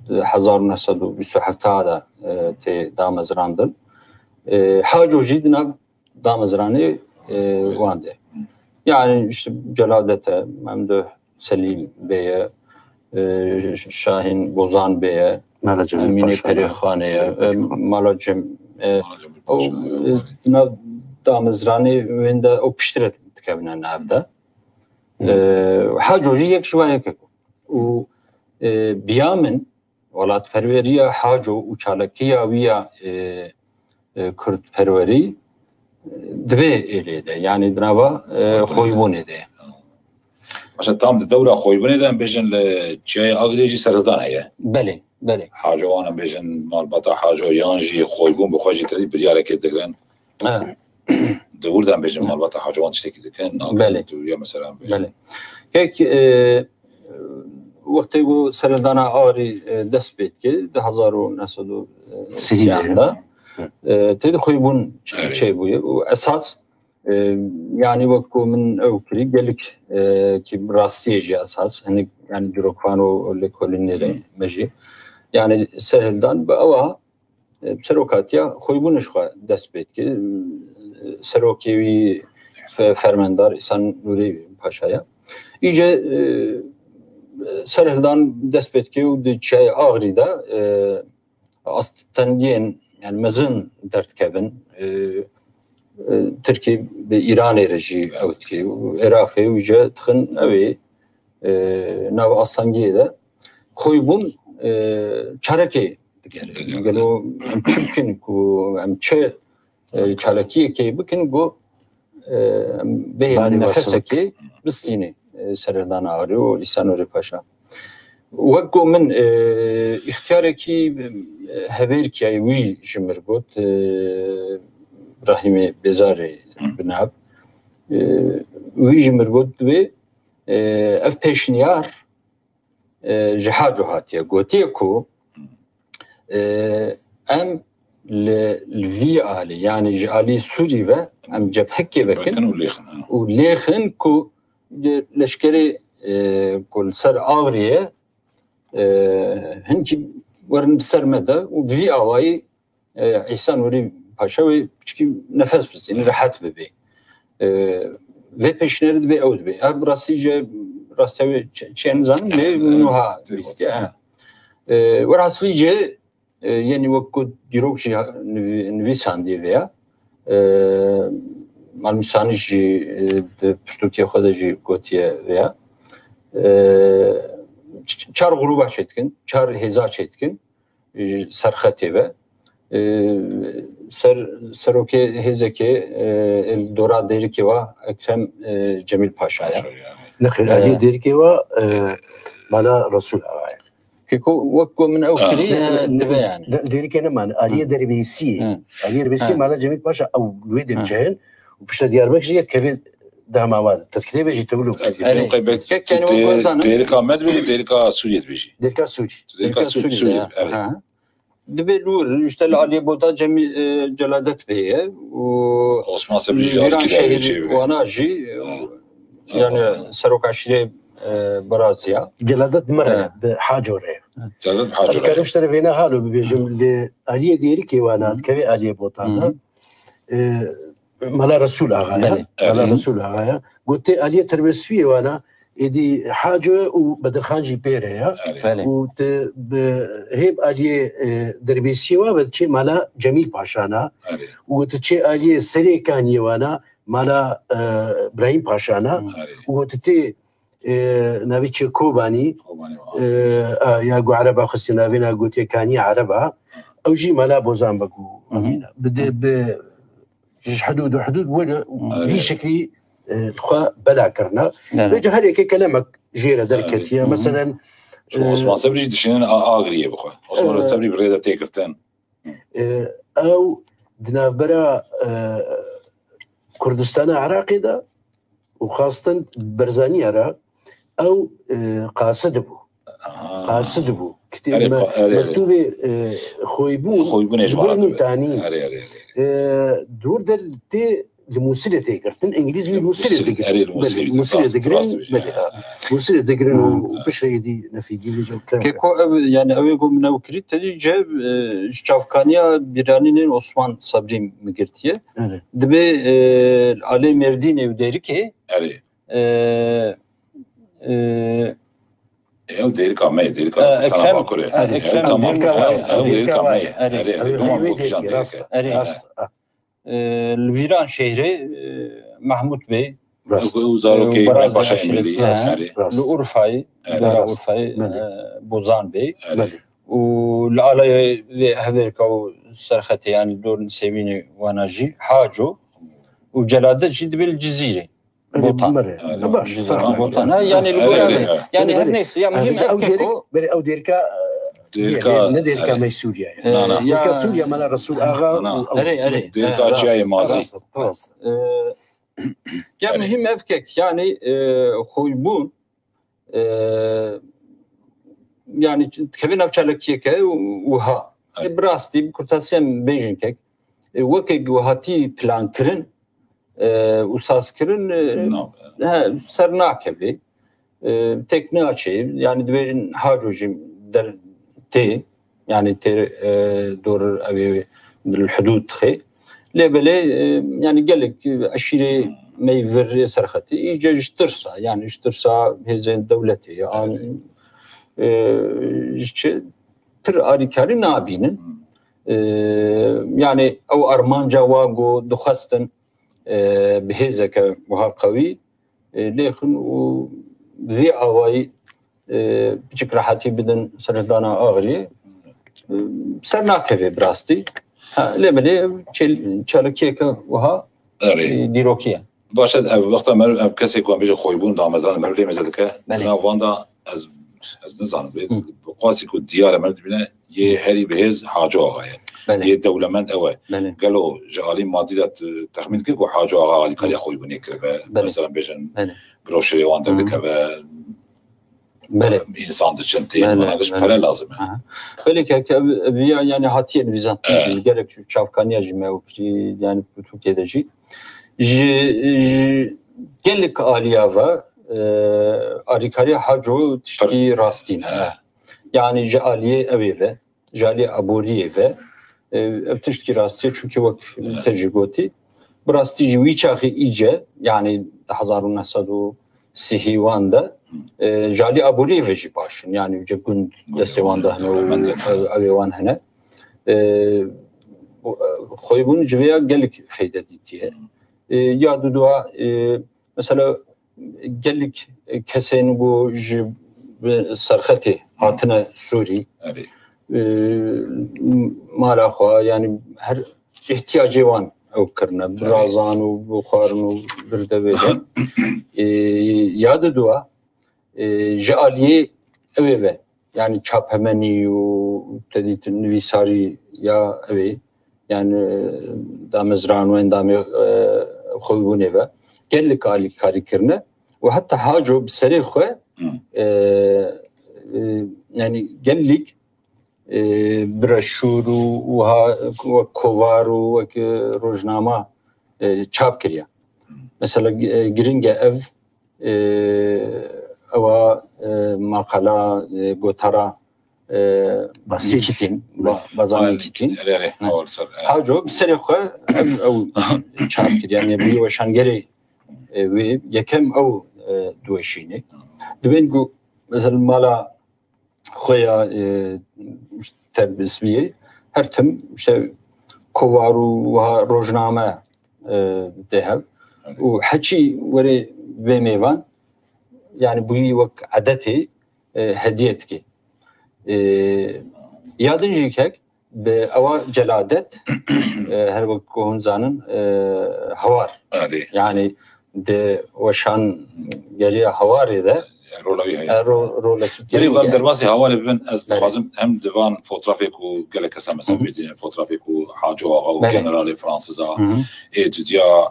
di hezar û neh sed û bîst û heft de, e, tê damezrandin. E, Haco jî di nav damezranê, e, wan de. Yani işte Celadet e, Memduh Selîm Bey e, e, Şahin Bozan Bey e, Mela Cemîl Emînê Paşa, Perêxanê ye, e, Mela Cem, e, Mala Cemîl o, Paşa, e, ya, ne damezranê wên de o piştre dikevine nav de. E, Haco jî yek ji van yekek û, e, biya min welatperweriya Haco û çalakiya wî ya, e, e, kurdperwerî, e, di vê êlê de, yani di nava, e, xoybûnê de. Başa tam di dewra xoybûnê de em bêjin li Çiyayê Agirê jî serhildan heye. Belê, belê. Haco wan em bêjin malbata Haco yan jî xoybûn bi xwe jî tevî biryarekê digirin. Evet. Di wir de em bêjin malbata Haco wan tiştekî dikin. Belê. Di wir ya mesela em bêjin. Belê. Kek, e, wextê ku serhildana Agirî, e, dest pê dike, di hezar û neh sed û sî de, e, tê de xoybûn ç-, çêbûye û esas, e, yani wek ku min ew kirî, gelek, e, ki rastiyê jî esas, hinek yani dîrokvan û lêkolînê re me jî. Yani serhildan bi ewa, e, serokatiya xoybûnê ji xwe dest pê dike. Serokê wî fe-, fermendar Îhsan Nûrî Paşa ye. Îce, e, serhildan dest pê dike û di Çiyayê Agirî de, e, astengiyên, yani mezin derdikevin. E, e, Tirkî bi Îranê re jî ew dike û Iraqê û îce dixin ew ê, e, nav astengiyê de. Xoybûn, e, çarekê digere. Digere. Gelo em çi bikin ku em çi, e, çalakiyekê bikin ku, e, em bêhêlin nefesekê bistînê, e, serhildana Agirî û Îhsan Nûrî Paşa. Wek ku min, e, îxtiyarekî, e, hevêrkiyayê wî ji mir got, e, Brahîmê Bêzarê bi nav, e, wî ji mir got, divê, e, ev pêşniyar, e, ji Haco hatiye. Gotiye ku, e, em li, li vî alî, yani ji alî Sûrî ve em cebhekê vekin û lêxin, ha, û lêxin ku leşkerê, e, ku li ser Agiriyê, e, hinkî werin bi ser me de û bi vî awayî, e, Îhsan Nûrî Paşa wê piçkî nefes bistîne, rehet bibe. E, vê pêşniyarê dibe ew dibe. Ev bi rastî jî, rastiya wê çi, çi ye nizanim, lê min wiha bîstiye, he. E, werhasilî jî, e, yenî wek ku dîrok jî nivî-, nivîsandî vêya. E, Malmîsanî jî, e, di pirtûkê xwe de jî gotiye vêya. E, ç-, çar grûba çêdikin, çar hêza çêdikin ji serxetê ve. E, ser, serokê hêzekê, e, li dora Dêrikê wa Ekrem, e, Cemîl Paşa ye. Nexêr, e, aliyê Dêrikê wa, e, Mala Resûl Axa ye. Keko wek ku min ew kirî, e, dibe yani. Dêrikê ne mane, aliyê derbêsiyê. Aliyê derbêsiyê Mala Cemîl Paşa ew li wê demê çêhin û pişta Diyarbekir jî yek kevê dema wan. Te kitêbê jî tewlo. Erê. Kek yani wek zanim. Dêrika me dibêjî, Dêrika Sûriyê dibêjî. Dêrika Sûrî. Dêrika Sûrî, Sûriyê, erê. Ha. Dibê li wir, işte li aliyê Bota Cemî-, e, Celadet Bey ye û Osman Sebrî jî Vîran şehîr wana jî, e, yani serok aşîrê, e, Beraziya. Celadet mi re, bi Haco re. Celadet bi Haco re. Ez karim ji te re vêna halo bibêjim, li aliyê Dêrikê wana, dikeve aliyê Bota de. E, Mala Resûl Axa ye. Belê. Mala Resûl Axa ye. Got tê aliyê Terbesfiyê wana, êdî Haco û Bedirxan jî pê re ye. Belê. Û tu bi hêb aliyê, e, derbêsiyê wa ve diçê Mala Cemîl Paşana. Belê. Û tu çê aliyê Serê Kaniyê wana, Mala, e, Birahîm Paşana. Belê. Û tu tê, e, navê çi Kobanî, Kobanî wa. E, a, ya ku Ereba xistî navê na gotiye Kaniyê Ereba. Ew jî Mala Bozan Beg û Emîna. Bi de, bi ji hidûd û hidûd were vî şeklî, e, xwe bela kirine. Vêca her yekê kelemek jê re derketiye. Meselen, e, Osman Sebrî jî dişînin a-, Agiriyê bixwe. Osman Sebrî bi rê de tê girtin. E, ew di navbera, e, Kurdistana Iraqê de û xastan Berzaniya re ew, e, qasid bû. Qasid bû. Kitêb, erê, me-, erê, erê. Mektûbê, e, Xoybûn, Xoybûnê ji Xoybûn tanî. Erê, erê, erê. E, dûr de tê li Mûsilê tê girtin. Îngilîz wî Mûsilê digirin. Erê, li Mûsilê digirin. Mûsilê digirin. Belê, ha. Mûsilê digirin û, û piştre êdî nefîdî vê cewkar. Keko ev, yani ew ê ku min ew kirî, tedî ce, e, ji çavkaniya bîranînên Osman Sabrî min girtiye. Erê. Dibê, e, alê Mêrdînê û Dêrikê. Erê. E, e, Ew dêrika me ye, dêrika Kurdistana Bakurê. Ew tamam, ew, ew dêrika me ye. Erê, erê, loma Bokîjan dêrike. Erê. Rast. E, li Vîranşehirê, e, Mehmûd Bey. Rast. Ew zarokê Paşayê Milî. Rast. Li Urfayê, dora Urfayê, e, Bozan Bey. Û li alê vê hevdêrika û serxetê, yani dor Nisêbînê wana jî Haco û Celadet jî dibê li Cizîrê. Botan. Botan. Ha, baş, Cizîrê, Botan. Ha, yani li gora, yani her neyse, ya muhîm ev keko. Belê ew dêrika, dêrika, ne dêrika me Sûriye ye. Na, na. Dêrika Sûriye mala Resul Axa û ew. Erê, erê. Dêrika Çiyayê Mazî. Rast, rast. E, ya muhîm ev kek, yani, e, Xoybûn, e, yani dikeve nav çalakiyeke û, û ha. E, bi rastî, bi kurtasî em bêjin kek, e, weke ku hatî plankirin, e, û sazkirin, e, he, ser nakeve. E, têk naçe. Yani dibêjin Haco jî der tê. Yani tê, e, dor ew ê li hudûd dixê. Lê belê, e, yani gelek, e, eşîrê me yê vir ê serxetê, îce ji tirsa, yani ji tirsa hêzên dewletê, an, e, ji çi pir alîkarî nabînin. E, yani ew armanca wa ku dixwestin, e, bi hêzeke wiha qewî, e, lêxin û vî awayî, e, piçik rehetî bidin serdana Axiriyê, e, ser nakeve bi rastî. Ha, lê belê ev çêl-, çalakiyeke wiha, e, dîrokî ye. Baş e, ev wexta meriv, ev kesê ku em bêjin Xoybûn damezran meriv lê mêze dike. Belê. Di nav wan de ez, ez nizanim, bê, bi qasî ku diyar e meriv dibîne, yê herî bihêz Haco Axa ye. Belê. Yê dewlemend ew e. Belê. Gelo ji alî madî de tu texmîn dike ku Haco Axa alîkariya Xoybûnê kiribe? Belê. Mesela bêjin, broşurê wan derdikeve, belê, însan diçin tê, belê, wana giş pere lazim e. Aha. Belê ke, ke ev, ev ya, yani hatiye nivîzandin, gelek çavkaniya jî me ew kirî, yani pirtûkê de jî. Ji, ji gelek aliya ve, e, alîkariya Haco tiştî rastî ne. Yani ji aliyê ew ê ve, ji aliyê aboriyê ve, e, ev tiştkî rastî ye, çunkî wek te jî gotî, bi rastî jî wî çaxê îce, yani di hezar û neh sed û sî wan de, e, ji alî aboriyê ve jî baş in. Yani ji gund destê wan de hene û ew, ew ê wan hene. E, Xoybûn ji vê ya gelek feyde dîtiye. E, ya dudua, e, mesela, gelek kesên ku ji serxetê hatine Sûrî, e, mala xwe, yani her ihtiyacê wan ew kirine, birazan û bixwarin û birde vê de. E, ya dudua, e, ji aliyê ew ê ve, yani çapemenî û te dîtin nivîsarî ya ew ê, yani, e, damezran û endamê, e, Xoybûnê ve gelek alîkarî kirine û heta Haco bi serê xwe, e, e, yani gelek, e, broşûr û wiha wek kovar û wek, e, rojnama, e, çap kiriye. Mesela, e, giring e ev, e, ewa, e, maqala, e, gotara, e, Basîl. Nîkitîn, Ba-, Bazan Nîkitîn. Erê, erê, ha. Haco bi serê xwe ev, ew çap kir, yani bi weşangerê, e, wê yekem ew, e, diweşînê. Dibên ku mesela mala xwe ya, e, terbisbiyê, her tim işte kovar û wiha rojname, e, tê hev. Û heçî were vê mêvan, yani bûyî wek edetê, e, hediye dike. E, ya din jî kek bi ewa Celadet, e, her wek ku hûn zanin, e, hawar. Erê. Yani di weşangeriya hawarê de, e, rola wî heye. E, ro-, rolekî girîng e. Belê, em derbasî hawarê bibin, ez dixwazim hem di van fotrafê ku gelek kesan mesela bêdîne, fotrafê ku Haco Axa û generalê Fransiz a, ê dudiya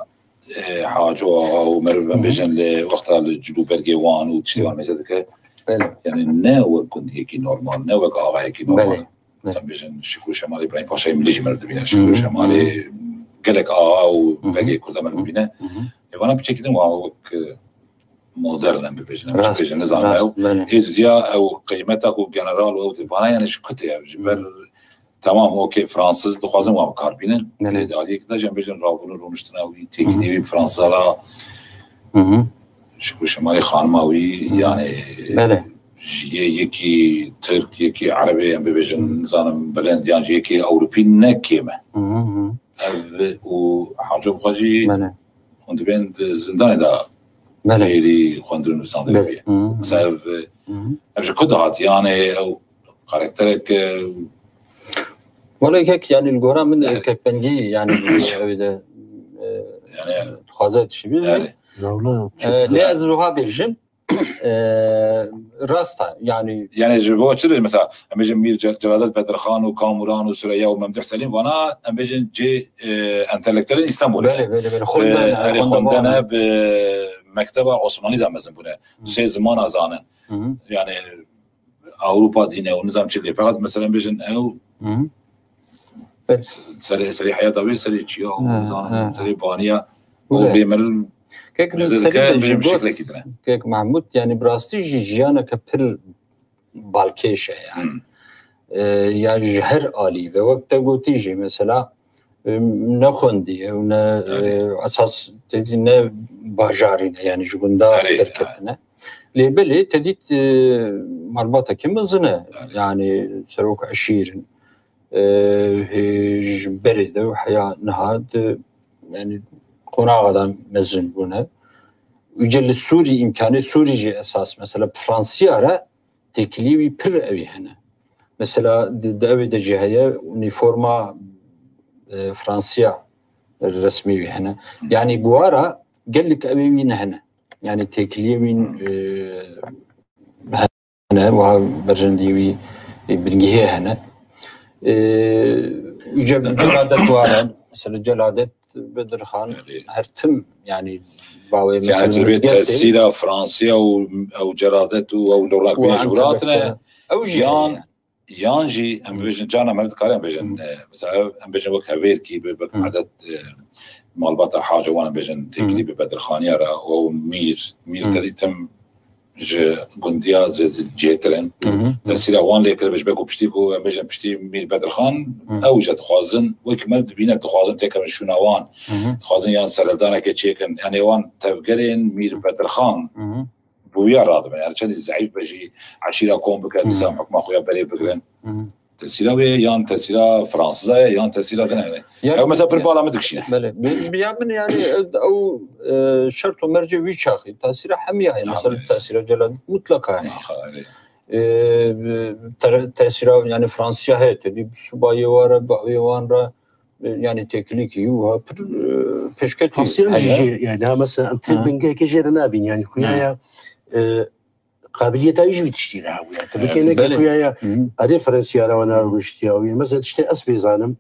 e, Haco Axa û meriv, em bêjin, li wexta li cil û bergê wan û tiştê wan mêze dike. Belê. Yani ne wek gundiyekî normal, ne wek axayekî normal. Belê. Mesela bêjin Şikûr Şemalê, Îbrahîm Paşayê Milî jî meriv dibîne. Şikûr Şemalê gelek axa û begê Kurda meriv dibîne. Ê vana piçekî din wa wek, e, modern em bibêjin, em çi bêjin, nizanim ew. Ê ziya ew qîmeta ku general û ew dibana, yani ji kutê ev, ji ber, tamam, okey, Fransız dixwazin wan bi kar bînin. Belê. Lê di aliyekî de jî em bêjin rabûn û rûniştina wî, têkilî wî bi Fransıza re, Şikûr Şemalê, xanima wî, yani, ji yê yekî Tirk, yekî Erebê, em bibêjin, nizanim, bilind, yan jî yekî Ewropî ne kêm e. Ev û Haco bi xwe jî hûn dibên di zindanê de êrî xwendin û nivîsandinê bûye. Mesela ev, ev ji ku dihat? Yani ew karakterek, e, Wele kek, yani li gora min, e, kek Bengî, yani ew de, e, yani dixwaze tişî bî. Yani. E, lê ez wiha bêjim, e, rast e, yani. Yani ji bo çi, mesela, em bêjin Mîr Ce-, Celadet Bedirxan û Kamuran û Süreyya û Memduh Selîm, vana, em bêjin cê, e, entelektuelên Îstanbulê ne. Belê, belê, belê. Xwendene, erê, xwendene, bi mekteba Osmanî de mezin bûne. Sê zimana zanin. Yani Ewropa dîne û nizam çi lê. Feqet mesela bêjin ew serê, serê heyata wê, serê çiya û nizanim, serê baniya û bêmil. Kek Mehmûd, yani bi rastî jî jiyaneke pir balkêş e yani. E, ya ji her alî ve wek te gotî jî mesela, e, ne xwendî ye û ne, e, esas te dî ne bajarî ne, yani ji gunda derketine. Lê belê te dît, e, malbateke mezin e. Yani serok eşîr in. E, hê ji berê de û heya niha di, yani qonaxa de mezin bûne. Îca li Sûrî, îmkanê Sûrî jî esas, mesela bi Fransiya re têkilî wî pir ewî hene. Mesela di, di ewê de jî heye, unîforma, e, Fransiya resmî wî hene. Yani bi wa re gelek ewê wî nehene. Yani têkiliyê wî, e, hene, wiha berjendî wî, e, bilgihê hene. E, îca Celadet ware, mesela Celadet Bedirxan her tim, yani bawê, yani mesela, tu dibê tesîra Fransiya û ew Celadet û ew li rûnakbînê ji wir hatine, ew jî yan, heye. Yan jî em bibêjin, carna me dikare em bêjin, e, mesela ev, em bêjin wek hevêrkî bi, wek edet, e, malbata Haco wan em bêjin, têkilî bi Bedirxaniya re û ew mîr, mîr te dîtim ji gundiya zê-, cêtir in. Tesîra wan lê kiribe ji ber ku piştî ku em bêjin piştî Mîr Bedirxan, ew jî dixwazin, wek me dibîne, dixwazin têkevin şûna wan. Dixwazin yan serhildaneke çêkin. Yani wan tevgerên Mîr Bedirxan bi wiya radibin. Yani çendî zeîf be jî eşîra kom bike, dîsa hukma xwe ya berê bigirin. Tesîra wê yan tesîra Fransiza ye yan tesîra din e. Ew mesela pir bala min dikişîne. Belê. Bi, bi ya min yani ew, ew, e, şert û mercê wî çaxî tesîra hemiya ye. Mesela tesîra Celadet mutlaka heye. E, te-, tesîra yani Fransiya heye, te dî bi subayê wan re, bi awê wan re, e, yani têkilîkî wiha pir, e, pêşketî Fransiya heye. Jî yani ha mesela em tê bingehekê jê re nabîn yani xuya ya, e, qabiliyeta wî ji vî tiştî re hebûye. Tu bikêneke xuya ya erê Fransiya re wana rûniştiya wî. Mesela tiştê ez pê zanim,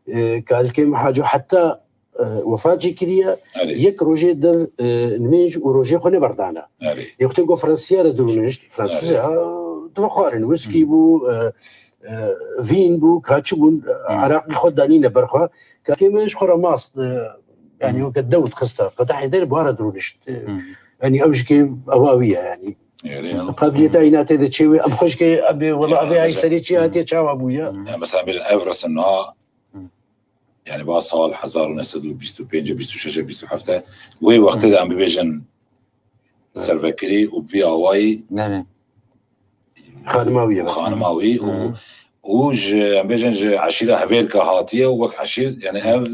e, kalikê min Haco heta, e, wefat jî kiriye, yek rojê dev, e, nimêj û rojê xwe neberdana. Yê wextê ku Fransiya re dirûnişt, Fransiza divexwarin, wîskî bû, e, e, vîn bû, ka çi bûn, Iraqî xwe danîne ber xwe. Kalikê min ji xwe re mast, e, yani weke dew dixista. Qedehê der bi wa re dirûnişt. E, yani ew jikê ewa wî ye yani. Qabiliyeta îna tê de çê wê, em xwe jikê, em bê, wela, evê ay serê çi hatiye, çawa bûye? Ya mesela bêjin ev resim niha, yani ba sal hezar û neh sed û bîst û pênc, bîst û şeş, bîst û heft, wê wextê de em bibêjin servekirî û bi awayî xanima wî ye, xanima wî û, û ji, em bêjin, ji eşîra hevêrka hatiye û wek eşîr, yani ev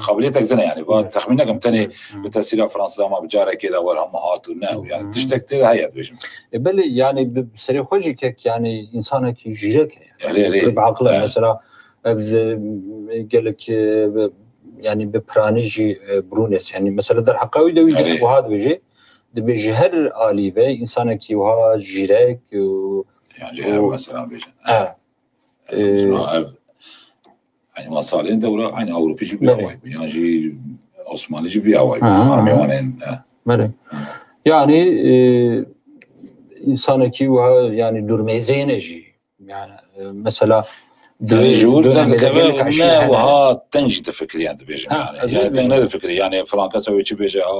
qabiliyetek din e, yani va texmîn nekim tenê bi tesîra Fransız ama bi carekê de wer hema hat û ne, yani tiştek tê de heye dibêjim. E, belê, yani bi serê xwe jî kek, yani însanekî jîrek e, yani. Erê, erê. Bi aqil e, mesela ev, e, gelek, e, bi, yani bi piranî jî, e, birûnes, yani mesela derheqa wî de wî wiha dibêje, dibê ji her alî ve însanekî wiha jîrek û, yani ji ev mesela bêjin. E, e, ev, yani ma salên dewra, aynı Ewropî jî bi awayî bû. Yan jî Osmanî jî bi awayî bû. Xanimê wan ên, e. Belê. Yani e, insanekî wiha yani durmêzêne jî. Yani e, mesela Yani ji wir derdikeve me wiha teng jî difikirî, yani dibêjim yani. Yani teng nedifikirî. Yani filan kes ew ê çi bêje, ha,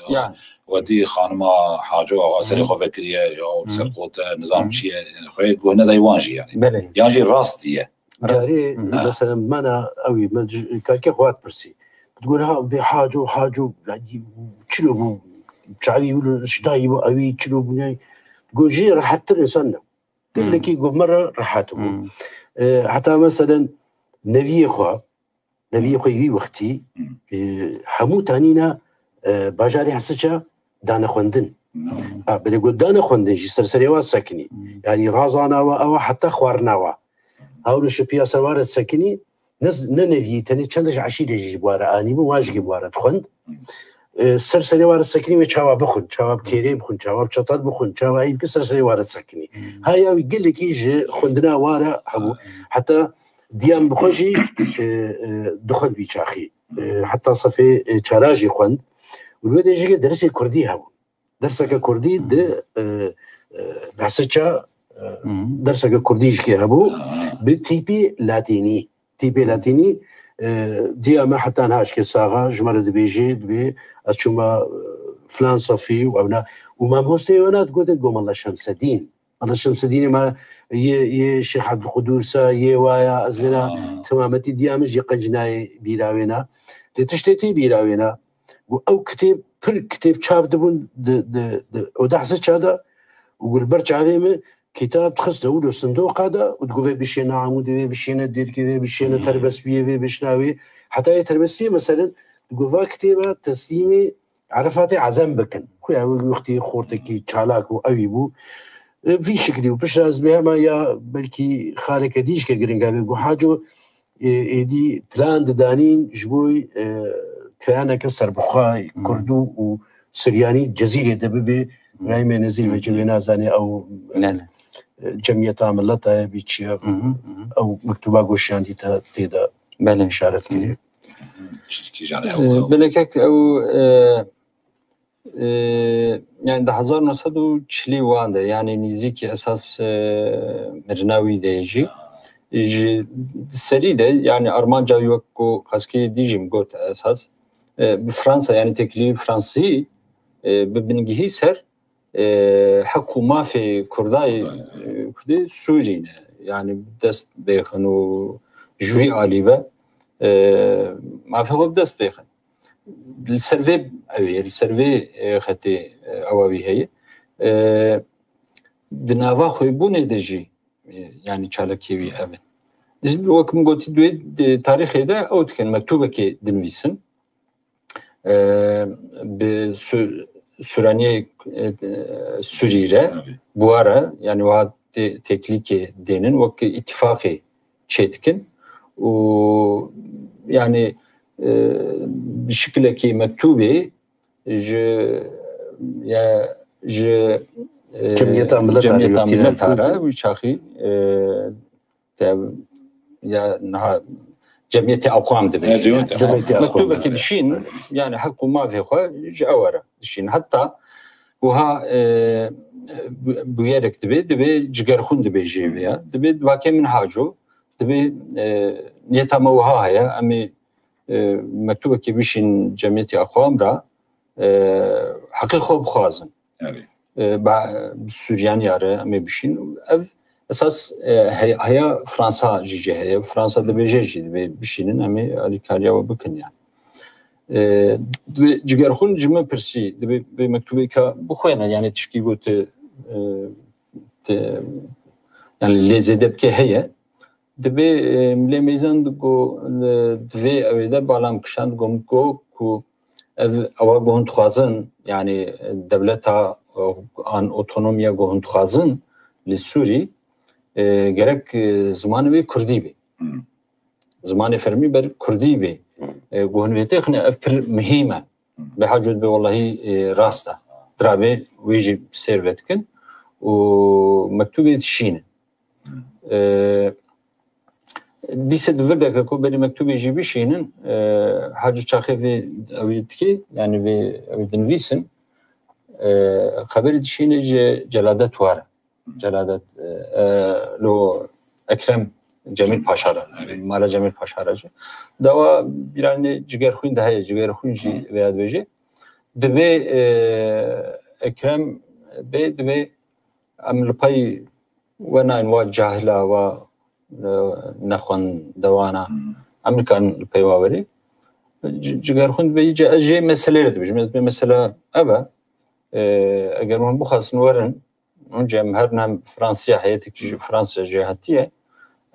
yani wetî xanima Haco axa serê xwe vekiriye ya ser qote, nizam çi ye, yani xwe guh nedayî wan jî yani. Belê. Yan jî rast diye. Carê mesela mana ew ê me kalke xwe pirsî. Digot ha bê Haco, Haco, yani çilo bû, çavî wilo şidayî bû, ew ê çilo bû, yani. Got jî rehettir insan ne. Gelekî got me re rehet bû. E, heta meselen neviyê xwe, neviyê xwe wî wextî, e, hemû tanîna, e, bajarê Hesiça dane xwendin. Ha, belê got dane xwendin jî ser serê wa sekinî. Yani razana wa ewa heta xwarina wa. Hewlo şipiya ser wa re sekinî, ne, ne neviyî, tenê çend ji eşîrê jî ji bwara anî bû, wan jî bwara dixwend. E, ser serê wa re sekinî wê çawa bixwin, çawa bi kêrê bixwin, çawa bi çetel bixwin, çawa ey bike ser serê wa re sekinî. Ha ya wî gelekî ji xwendina wa re hebû. Heta diyan bi xwe jî e, e, dixwend wî çaxî. E, heta sefê e, çara jî xwend. Û li wê de jî dersê kurdî hebû. Derseke kurdî di e, e, behsiça e, derseke kurdî jî hebû. Bi tîpî latînî. Tîpê latînî, e, diya me heta niha ji ke sax e, ji me re dibêje, dibê ez çûma, e, filan sefî û ewna. Û mamosteyê wena digotin go Mela Şemsedîn. Mela Şemsedînê me yê, yê Şêx Ebdulqudûs e, yê waya, ez vêna temametî diya min jî qenc nayê bîra wêna. Lê tiştê tê bîra wêna. Û ew kitêb, pir kitêb çap dibûn di, di, di oda Hesiça de. Û li ber çavê min kitab dixiste wilo sindoqa de û digot vê bişêne Amûdê, vê bişêne Dêrikê, vê bişêne Terbestbiyê, vê bişna wê. Heta yê Terbestiyê meselen digot va kitêba teslîmê Erefatê Ezem bikin. Xuya wê wextî xortekî çalak û ewî bû. E, vî şiklî û piştre ez bêhema ya belkî xaleke dî jike giring e, vê got Haco, e, êdî plan didanîn ji bo, e, keyaneke serbixwe Kurd û, û Siryanî Cezîrê de bibe. Birayê me Nezîr Vecî wê nazane ew, e, Cemiyeta Mileta ye, bî çi ye, ew mektuba goşiyandî te tê de işaret kiriye. Belê kek ew, e, e, yani di hezar neh sed û çilî wan de, yani nîzîkî esas, e, mirina wî de jî. Ji serî de, yani armanca wî wek ku qeskê dî jî min got esas, e, bi Fransa, yani têkilî Fransî, e, bi bingihî ser, e, heq û mafê Kurdayê, e, Kurdê Sûrî ne. Yani dest bêxin û ji wî alî ve, e, mafê xwe bi dest bêxin. Li ser vê ew ê, li ser vê, e, xetê, e, ewa wî heye. E, di nava xwebûnê de jî, e, yani çalakiyê wî ev in. Wek min gotî, di wê tarîxê de ew dikin, mektûbekê dinivîsin. E, bi Su-, Sûraniyê, e, Sûrî re, bi wa re, yani wiha tê-, têkilîkê dênin, wek îtîfaqê çêdikin û yani, e, bi şiklekî mektûbê ji, ya, ji, e, Cemiyeta Mileta re, Cemiyeta Mileta re wî çaxî, e, te, ya niha Cemiyetê Aqwam dibêjin. Cemiyetê Aqwam, mektûbekî dişîn, yani heq û mafê xwe ji ew re dişîn. Heta wiha, e, bûyerek dibe, dibe Cigerxûn dibêjê vê ya. Dibe vakê min Haco, dibe, e, niyeta me wiha heye, em ê, e, mektûbekê bişîn Cemiyetê Aqwam re, e, heqê xwe bixwazin. E, bi Sûriyaniya re em ê bişîn. Ev esas, e, he-, heya Fransa jî jê heye. Fransa dibêje jî, dibê bişînin, em ê alîkariya we bikin yani. E, dibê Cigerxûn ji me pirsî, dibê vê mektûbê ka bixwêne, yani tişkî got, e, te, yani lê zêde bike heye. Dibê, e, Milê Meyzan digo, li, di vê ewê de bala min kişand, digo min got ku ev, ewa ku hûn dixwazin, yani dewleta, e, an otonomiya ku hûn dixwazin li Sûrî, e, gerek, e, zimanê wê kurdî be. Zimanê fermî ber kurdî be. E, ku hûn vê têxine ev pir muhîm e. Bê Haco dibê wellahî, e, rast e. Dirabê wê jî sêr vedikin û mektûbê dişînin. E, Dîse di vir de ke ku berî mektûbê jî bişînin, e, Hacî çaxê vê ew ê dikê, yanî vê ew ê dinivîsin, e, xeberî dişîne ji Celadet Ware. Celadet, e, e, lo Ekrem Cemîl Paşa re, mala Cemîl Paşa re jî. Dawa bîranê Cigerxwîn de heye, Cigerxwîn jî vêya dibêje. Dibê, e, Ekrem bê, dibê em li pey we nayên, wa cahila, wa, e, nexwendewana. Em nikarin li pey wa werê. Ci-, Cigerxwîn dibê, îca ez jê meselê re dibêjim. Ez dibê mesela ev e. E, eger hûn bixwastin werin, Onca em herin, hem Fransiya, heyetek ji Fransa jê hatiye.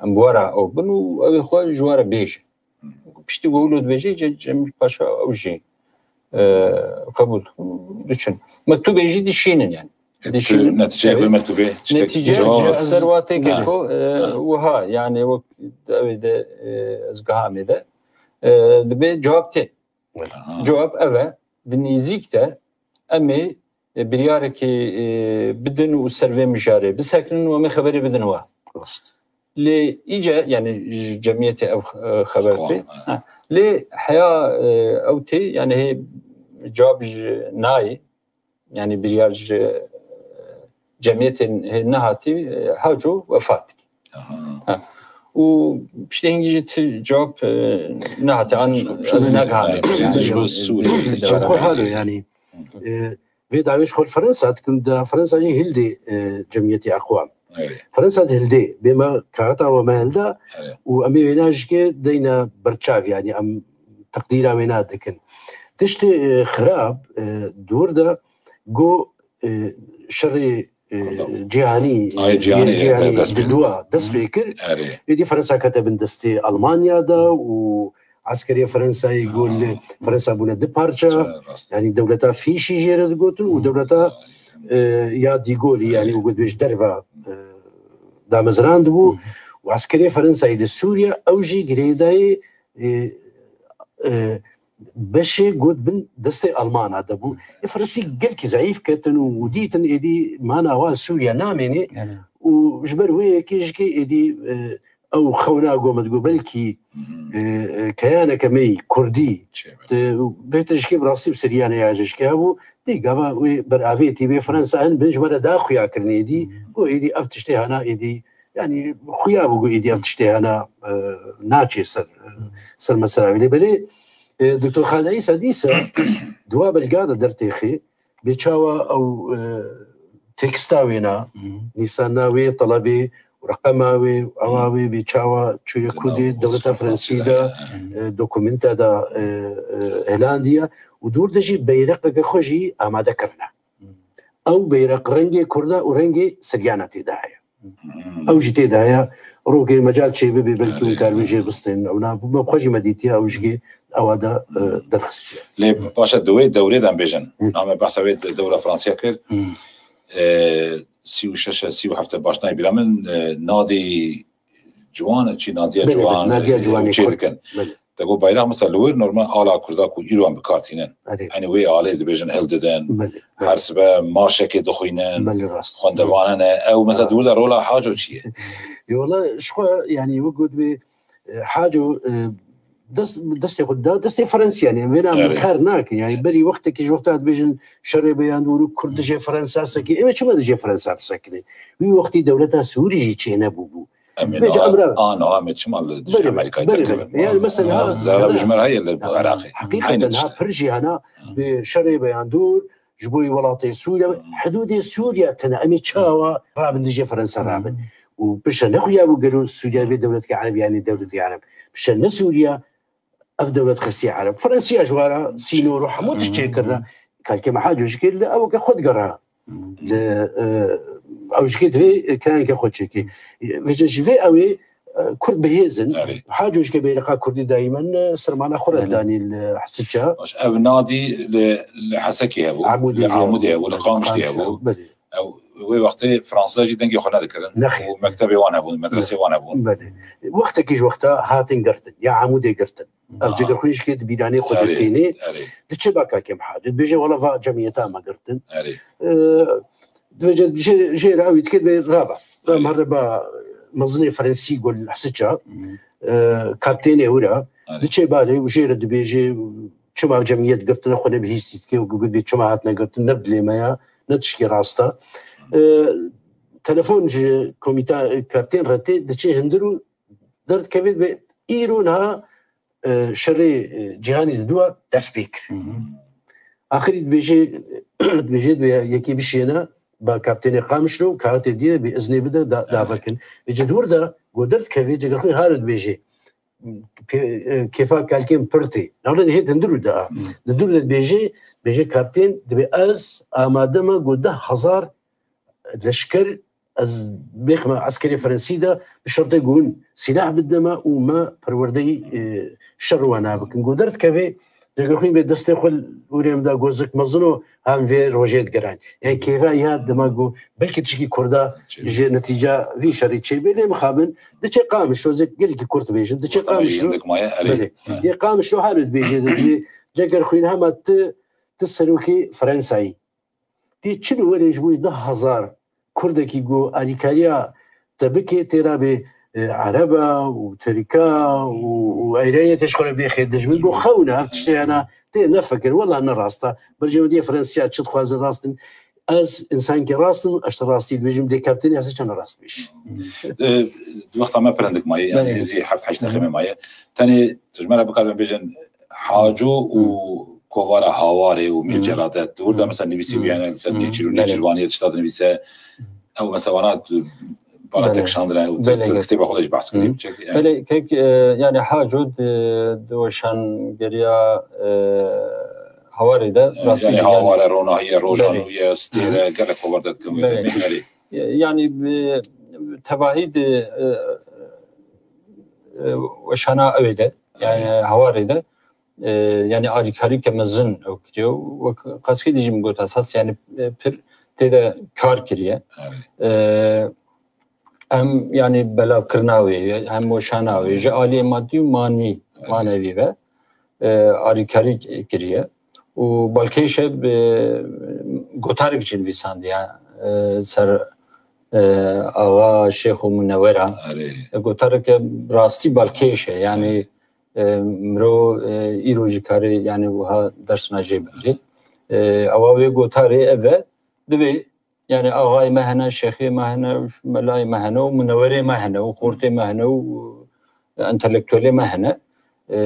Em bi we re ew bin û ew ê xwe ji we re bêje. Piştî ku wilo dibêje, Ce-, Cemîl Paşa ew jî, e, qebûl dikin. Mektûbê jî dişînin yani. E, tu Dişînin. Netîceyek wê mektûbê, tiştek Netîce cevab ji ser wa têke Ha. ku, e, Ha. wiha yani wek ew ê de, e, ez gihamê de, e, dibê cevab tê. Aha. Cewab ev e, di nêzîk de em ê, e, biryarekê, e, bidin û ser vê mijarê bisekinin û em ê xeberê bidin we. Rast. Lê îce, yani ji cemiyetê ev, e, xeber Wan, tê. ha. Ha. Lê heya, e, ew tê, yani hê cewab ji nayê, yani biryar ji, e, cemiyetê hê nehatî, e, Haco wefat dike. Aha. Ha. Û piştî hingî jî ti cewab, e, nehate an Çok ez güzel. negihamê. Yani ji bo Sûriyê. Ji bo Xwe halo yani. E, vê dawê ji xwe li Fransa dikim, da Fransa jî hildê, e, cemiyetê aqwam. Evet. Fransa di hildê, bê me kaxeta we me hilda Evet. û em ê wêna jikê deyna berçav, yani em teqdîra wêna dikin. Tiştê, e, xirab, e, di wir de go, e, şerê, e, Kurdan. cîhanî, Ay, e, cîhanî, cîhanî e, dest pê di dua dest pê kir. Erê. Êdî Fransa kete bin destê Almanya de û eskerê Fransayê got li Fransa bûne du parça. Rast. Yani dewleta Fîşî jê re digotin û dewleta, e, ya Dîgolî, yani Erê. û got ji derve, e, damezrandibû. Û eskerê Fransayê li Sûriye ew jî girêdayê, e, e, beşê got bin destê Almana de bû. Ê Fransî gelkî zeîf ketin û, û dîtin êdî mana wan Sûriye namêne. Yani. Û ji ber wê yekê jikê êdî, e, ew xewna go me digo belkî, e, e, keyaneke me yî Kurdî, Çê be. e, bêhtir jikê bi rastî bi Siryanê ya jikê hebû. Dî gava wê beravêtî bê Fransa hin bin ji me re da xuya kirinê dî. Go êdî ev tiştê hana êdî, yani xuya bû go êdî ev tiştê hana, e, naçê ser, e, ser mesela wê. Lê belê, e, Doktor Xalid Îsa dîsa di wa belga de dertêxê, bê çawa ew, e, teksta wêna, nîsana wê, telebê, reqema wê, ewa wê, bê çawa çûye Kurdê, dewleta Fransî de, e, dokumenta de, e, e, elandiye û dûr de jî beyreqeke xwe jî amade kirine. Ew beyreq rengê Kurda û rengê Siryana tê de heye. Ew jî tê de heye. Rokê mecal çê bibe, belkî hûn karibin jê bistên. Ew na, me xwe jî me dîtiye, ew jî ewa de, e, derxistiye. Lê paşa di wê dewrê de em bêjin. Hı. Name behsa wê de-, dewra Fransiya kir. Hı. E, sî û şeş, sî û heft baş nayê bîra min, e, Nadî Ciwan, çi Nadiya Belê, belê, Ciwan, Nadiya e, Ciwanê çê Kurd. dikin. Belê. Te got bayraq mesela li wir normal ala Kurda ku îro em bi kar tînin. Erê. Hani wê alê dibêjin hildidin. Belê, belê. Her sibe marşekê dixwînin. Belê, rast. Xwendevan hene. Ew mesela Ha. di wir de rola Haco çi ye? Ê wela ji xwe yani wek got wê, e, Haco, e, dest, destê xwe da destê Fransî yani. Em vêna em Erê. kar nakin. Yani Erê. berî wextekî ji wexta dibêjin şerê beyan dûr û Kurd dijê Fransa sekî. Em ê çima dijê Fransa bisekinin? Wî wextî dewleta Sûrî jî çênebûbû. Em ê Bêje niha, emre. a niha em ê çima li dijî Belê, Amerîkayê belê, derkevin? belê. Yani mesela Ha, ha, zerara ha. bi ji me re heye li Ha, Iraqê. Heqîqeten Aynı ha işte. pir jî hana Hmm. bi şerê beyan dûr, ji bo welatê Sûriye, Hmm. hidûdê Sûriye tene em ê çawa rabin dijî Fransa Hmm. rabin. Û pişe nexuya bû gelo Sûriye Hmm. bê dewleteke Ereb, yani dewleteke Ereb. Pişe ne Sûriye, ev dewlet xistiye Ereb. Fransiya ji wara sînor û hemû tişt çêkirine. Kalkê me Haco jikê li ew ke xwe digerra. Li, e, ew jikê divê, e, kayanke xwe çêkê. Vêce ji vê ew ê, e, Kurd bihêzin. Erê. Haco jikê beyreqa Kurdî dayîmen, e, sermana xwe re Erê. danî li Hesiça. Baş, ev Nadî li, li Hesekê hebû, Amûdê li jî Amûdê hebû. hebû, li Qamişlî Qamişlî hebû. hebû, belê. Ew, wê wextê Fransa jî dengê xwe nedikirin. Nexê. Û mektebê wan hebûn, medresê wan hebûn. Belê. Wextekî ji wexta hatin girtin, ya Amûdê girtin. Ev Aha. Cigerxwîn jikê di bîranê xwe Erê, de tênê. erê. Diçe ba Kakem Hacî. Dibêje wela va cemiyeta me girtin. Erê. Ee, dibêje jê, jê re ew dike dibê raba. Erê. Em here ba mezinê Frensî gol Hesiça. Hı. e, kaptênê wira, diçê balê û jê re dibêje, çima cemiyet girtine, xwe ne bihîstî dike û gubê çima hatine girtin, ne bi dilê me ya, ne tişkê rast e. E, telefon ji komîta, e, kaptên re tê, diçê hindir û derdikeve be îro niha, e, şerê, e, cîhanî di dû a dest pê kir. Axirî dibêje, dibêje dibê yekê bişêne ba kaptênê Qamişlo û kaxetê dî bê iznê bide da, dave kin. Vêce di wir de go derdikeve, cegerxwîn hare dibêje, pê-, e, kêfa kalkên pir tê. Navre de hê dindir û de a. Dindir û de dibêje, dibêje kaptên, dibê ez amade me go deh hezar leşker ez bêxme eskerê Frensî de bi şertê ku hûn sîlah bidine me û me perwerdeyî, e, şer wana bikin. Ku derdikeve, cegerxwîn bê destê xwe li hûrê min da, gozik mezin o, ha em vê rojê digeran. Yani kêfa ya dema ku belkî tişkî Kurda ji netîca vî şerî çêbê, lê mixabin diçe Qamişlo, zek gelekî kurt bêjin, diçe Qamişlo. Belê. Yê Qamişlo halo dibêje, dibê cegerxwîn hema tu, tu serokê Frensayî. Tê çi li werê ji bo deh hezar Kurdekî ku alîkariya te bike, tê ra bê, e, Ereba û Tirka û, û Eyraniyê tê ji xwe re bêxê dijmin, ku xewna ev tiştê hena tê nefikir, wela ne rast e. Berjewendiyê Fransiya çi dixwaze rast in. Ez însankî rast im, ez te rastî dibêjim, dê kaptênê ez çend rast bêj. E, wexta me pir hindik mayî, yani nêzî heft heşt deqê me maye. Tenê tu ji me re bikare bêjin, Haco û kovara Hawarê û Mîr Celadet. Di wir de mesela nivîsî bûyane li ser Nêçîr û Nêçîrvaniyê tişta dinivîse. Ew mesela wana tu bala têkişandine û tu, tu kitêba xwe de jî behs kirî. Belê, kek, e, yani Haco di, di weşangeriya, e, Hawarê de rastî yani jî yani Haware, Ronahiye, Rojanûye, Stêre, gelek kovar derdikin wê de. Belê. Mîr Erê. E, yani bi, tevahî di, e, e, weşana ew ê de, yani Hawarê de, e, yani alîkarîke mezin ew kiriye. Wek qasî dî jî min got esas, yani, e, pir tê de kar kiriye. E, em yani belavkirina wê, hem weşana wê, ji aliyê madî û manî, manevî ve, e, alîkarî kiriye. Û balkêş e, e, gotarek jî nivîsandiye, e, ser, e, Axa Şêx û Munewera. E, gotareke rastî balkêş e. Yani, e, miro, e, îro jî karê yani wiha dersna jê bigirê. E, ewa wê gotarê ev e, dibê yani axayê me hene, şêxê me hene, melayê me hene û munewerê me hene û xortê me hene û entelektuelê me hene. E,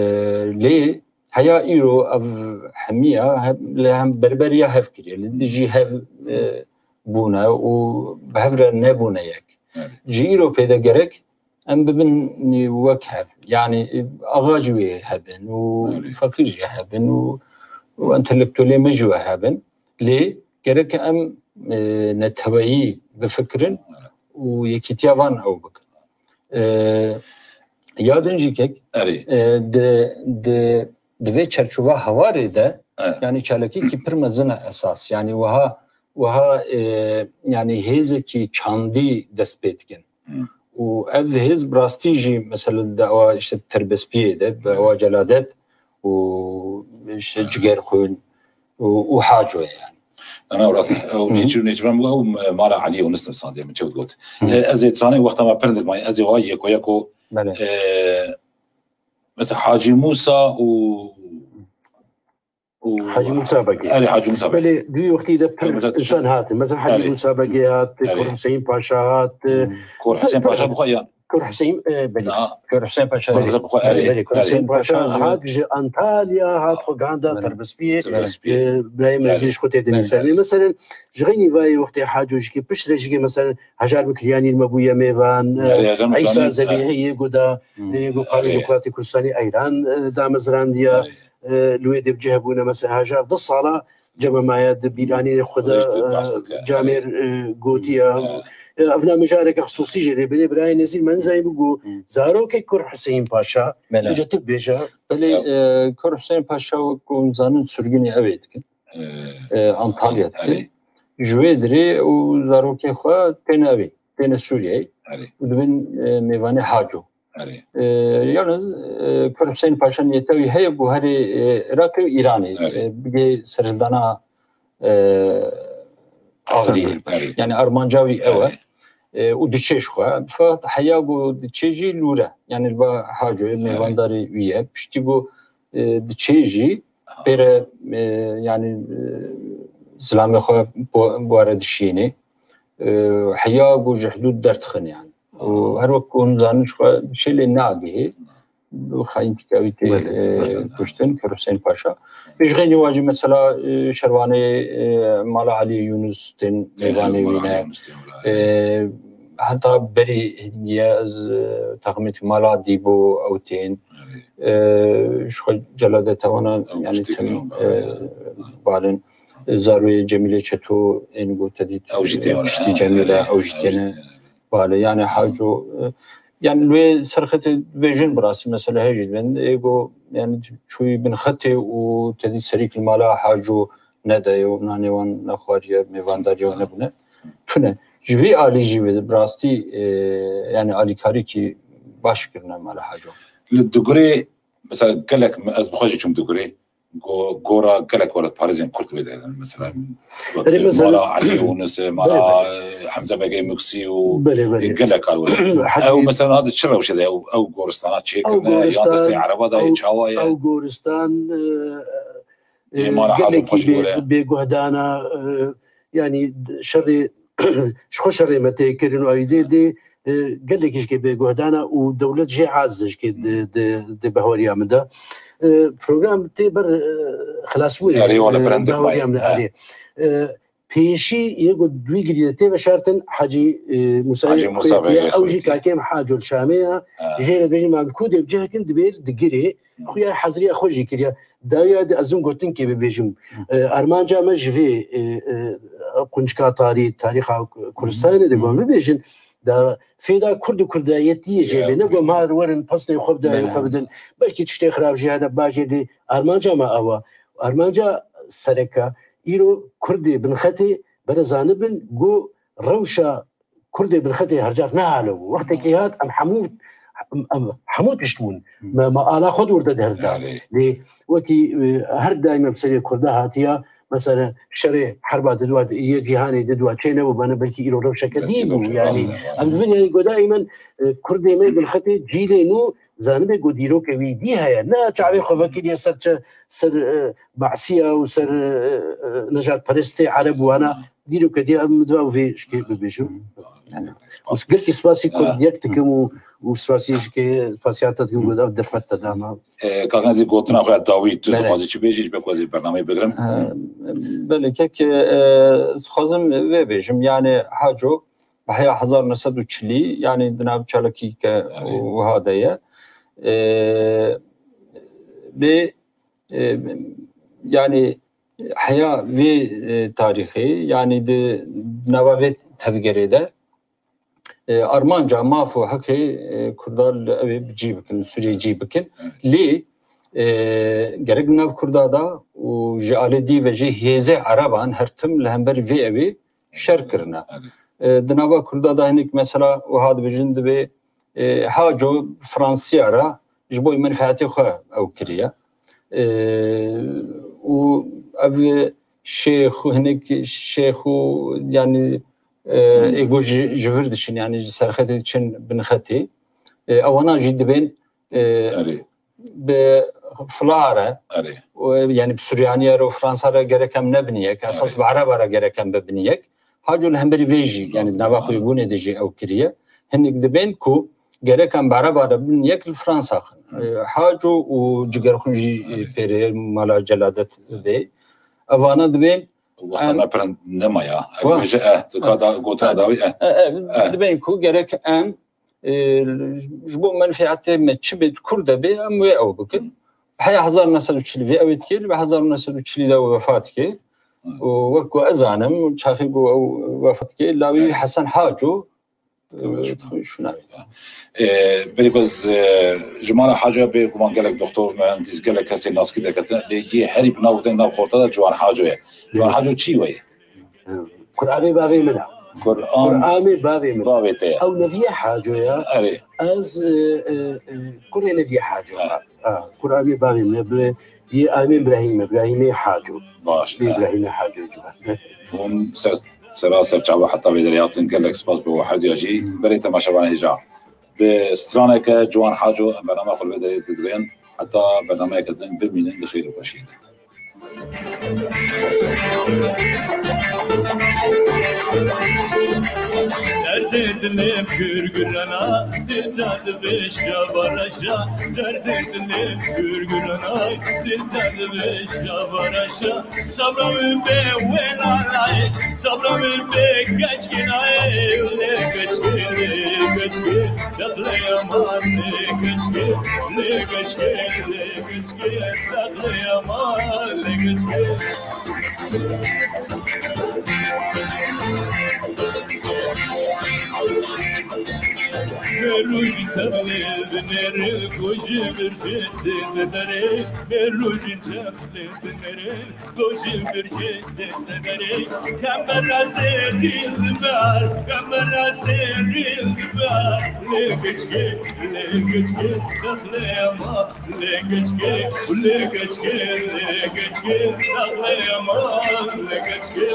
lê heya îro ev hemiya hev, li hem berberiya hev kiriye, li dijî hev, e, bûne û bi hev re nebûne yek. Ji îro pê de gerek em bibin wek hev. Yani, e, axa jî wê hebin û feqîr jî hebin û, û entelektuelê me jî wê hebin. Lê gerek em, e, neteweyî bifikirin û yekîtiya van ew bikin. E, ya din jî kek, e, di, di, di vê çerçova Hawarê de, yani çalakiyekî pir mezin e esas. Yani wiha, wiha, e, yani hêzekî çandî dest pê dikin. Û ev hêz bi rastî jî, mesela, li dawa, işte, Terbespiyê de, bi dawa Celadet û, işte, Cigerxwîn û, û Haco ye, yani. Ana, rast e. Ew Nêçîr û Nêçîrvan bû, ew mala Elî Yûnis nivîsandiye, min çewt got. E, ez ê dizanî wexta me pir hindik maye, ez ê wa yeko yeko, e, mesela Hacî Mûsa û û Hacî Mûsa Begê. Erê, Hacî Mûsa Begê. Belê, di wî wextî de pir însan hatin. Mesela Hacî Mûsa Begê hat, Kor Huseyîn Paşa hat. Kor Huseyîn Paşa bi xwe ya. Kor Huseyîn, e, belê. Kor Huseyîn Paşa. Kor Huseyîn Paşa, erê, belê, Kor Huseyîn Paşa hat ji Antalya, hat xwe gihanda Terbespiyê. Terbespiyê. E, birayê me jî ji xwe tê dinivîse. Mesela, ji xeynî vayê wextê Haco jî ke piştre jî ke, mesela, Hejar Bikiryanî me bûye mêvan, e, Îsa Zebîhî yê goda, yê goparê Demokratê Kurdistanê Eyran, e, damezrandiya. E, li wê dê bi cih hebûne, mesela, hejar du sala cem me maye di bîranînê xwe de, e, camêr, e, gotiye. E, ev na mijareke xisûsî jê lê belê birayê Nezîr me nizanî bû ku zarokê Kur Huseyîn Paşa, tu tu bêje. Belê, e, Kur Huseyîn Paşa, wek ku hûn zanin, sürgûnê ew ê dikin. E, Antalya dikin. Ji wê dirê û zarokê xwe têne ew ê, têne Sûriyeyê û dibin, e, mêvanê Haco. E, yalnız, e, Kür Hüseyin Paşa niyete wî heye ku herê, e, Iraqê û Îranê, e, bigê serhildana, e, Agiriyê. Yani armanca wî ew e. e, û diçê ji xwe. Feqet heya ku diçê jî lûre. Yani li ba Hacoyê mêvandarê wî ye. Piştî ku, e, diçê jî pêre, e, yani, e, zilamê xwe bo-, bi were dişînê. E, heya ku ji hidûd derdixin yani. Û her wek ku hûn zanin ji xwe diçê lê nagihê. Xayîntîka wî tê, Belê, e, belê. Kuştin, Kir Husên Paşa. Ji xeynî wajî mesela, e, şervanê, e, mala Elî Yunus tên mêvanê wî ne. E, heta berî hîniye ez, e, taxmîn mala Dîbo ew tên. E, ji xwe celadeta wana, yani tim, e, balin. E, Zaroyê Cemîlê Çeto ên got te dît, Ew jî tê wana, piştî ha, Cemîle, erê, ew jî ew jî têne. Tê. Bale, yani Haco, e, yani li wê serxetê dibêjin bi rastî mesele heye jî dibên. Ê go, yani çûyî bin xetê û te dî serîk li mala Haco nedayê û nanê wan nexwariye, mêvandarî wan nebûne. Tune. Ji vî alî jî bi rastî, e, yani alîkarîkî baş kirine mala Haco. Li Dugurê, mesela gelek me, ez bi xwe jî çûm Dugurê. Go-, gora gelek were parêzên Kurd wê de, mesela, Erê, mesela, mala Elî Yunus, mala, belê, belê. Hemze Begê Muksî û Belê, belê. Gelek kar were. Hacî Ew mesela niha di çi rewşê de ew, ew goristana Ew çêkirine, yan goristan, destê ereba de ew, çawa ye? Ew goristan, e, Ê e, mala Haco gelekî xwe ji bê-, gore. Bêguhdana, e, yani şerê, ji xwe şerê me tê kirin û ew dê dê, e, gelekî jikê bêguhdana û dewlet jê aciz e jikê di, di, di bahweriya min de. E, program tê ber, e, xilasbûyê, Erê, wala e, pirendik bahweriya mayî. Min de, He. Erê. E, pêşî yê ku di wî girî de tê veşartin Hacî, e, Musayê Hacî Musa Xuyetî ye, Begê ew jî Xuyetî. Kakêm Haco li Şamê ye. He. Jê re dibêjin, ma ku dê bi cih kin dibê li Digirê. Hı. Xuya heziriya xwe jî kiriye. Dawiya di ez him gotinkê bibêjim. Hı. E, armanca me ji vê, e, e, quncika tarî-, tarîxa Kurdistanê de Hı. got bibêjin. Da fêda Kurd û Kurdayetiyê jê Ya, bê. Ne got ma werin pesnê xwe bidayê Belê. Xwe bidin. Belkî tiştê xirab jî hene bajêr dê. Armanca me awa. Armanca sereke îro Kurdê binxetê bere zanibin ku rewşa Kurdê binxetê her car ne hale bû. Wextekî hat em hemû, em, em hemû tişt bûn. Me, me ala xwe di wir de di her da. Erê. Lê wekî, e, her daîm em serê Kurda hatiya, mesela şerê herba di dua, yê cîhanê di dua çê nebû bana belkî îro rewşeke Belkî dî bû. Rewşeke dî bû. Yani, rast e, em dibin yani goda îmen, e, Kurdê me binxetê cîlê nû zanibe ku dîroke wî dî heye. Ne çavê xwe vekiriye ser çe-, ser, e, Basiya û ser, e, e, nejadperestê Ereb wana. Dîroke dî em diva vê şikê bibêjim. Yani, Spas. Gelkî spasî Kurd yek dikim û, û spasî jikê spasiyata dikim ku ev derfet te dama. E, Kak Nezî, gotina xwe ya dawî tu Belê. Dixwazî çi bêjî, ji ber ku ez ê bernameyê bigirim? E, belê kek, e, ez dixwazim vê bêjim. Yani Haco bi heya hezar neh sed û çilî, yani di nav çalakî ke Erê. Wiha de ye. E, lê, e, yani heya vê, e, tarîxê, yani di nava vê tevgerê de, e, armanca maf û heqê, e, Kurda li ew ê bi cî bikin, li Sûriyê cî bikin. Lê, e, gerek di nav Kurda de û ji alê dî ve jî hêzê Ereban her tim li hember vê ew ê şer kirine. E, di nava Kurda de hinek mesela wiha dibêjin dibê, e, Haco Fransiya re ji bo menfeetê xwe ew kiriye. E, û ev şêx û hinek şêx û yani, e, êgo ji, ji vir diçin, yani ji serxetê diçin binxetê. E, ewana jî dibên, e, Erê. Bi fila re, Erê. Û, yani bi Suryaniye re û Fransa re gerek em nebin yek, esas Erê. Bi Ereba re gerek em bibin yek. Haco li hemberî vê jî, yani di nava Erê. Xwebûnê de jî ew kiriye. Hinek dibên ku gerek em bi Ereba re bin yek li Fransa xin. Hı. E, Haco û Cigerxwîn jî, e, Erê. Pêrê mala Celadet bê. Evana dibên Wexta em me pir nema ya. Wa. Ev bêje, eh, tu ka da, gotina dawî, eh. Eh, eh, Eh. Dibên ku gerek em, e, ji bo menfeetê me çi bê, kur de bê, em wê ew bikin. Heya hezar neh sed û çilî vê ew ê dikê, li hezar neh sed û çilî de ew wefat dikê. Hı. Û wek ku ez zanim, çaxê ku ew wefat dikê, lawî Evet. Hesen Haco, Evet. Şuna. Ee, belê ku ez, e, ji mala Haco ya bê guman gelek doktor, mühendis, gelek kesê naskî derketin. Lê yê herî bi nav de nav xorta de Ciwan Haco ye. Ciwan Haco çi we ye? Kur'anê bavê min e. Kur'an Kur'anê bavê min e. Bavê te ye. Ew Neviye Haco ya. Erê. Ez, e, e, e, kurê Neviye Haco ya. Ha, Kur'anê bavê min e. Bi yê Amê Brahîm e. Brahîmê Haco. Baş. Bi Brahîmê Haco Ciwan. Hûn ser Sera ser çava heta vê derê hatin, gelek spas bo we herduya jî. Berê temaşevanê hêja. Bi straneke Ciwan Haco em bernama xwe li vê derê didirên. Heta bernameyeke din bimînin, bi xêr û xweşî. Derdê dilê gurgurana, dilda dibê şeva reşa. Derdê dilê gurgurana, dilda dibê şeva reşa. Sabra min bê wêlanay, sabra min bê keçkinay, lê keçkê, lê keçkê, dexlê yaman, lê keçkê, lê keçkê, lê keçkê, dexlê yaman, lê keçkê. Merûj tevlê binêrê, kojî bir cê tê derê, merûj tevlê binêrê. Goşim bir cê tê derê, kemera zêrî diber, kemera zêrî diber. Lê keçkê, lê keçkê, dexlê ma, lê keçkê, lê keçkê, lê keçkê, dexlê ma, lê keçkê.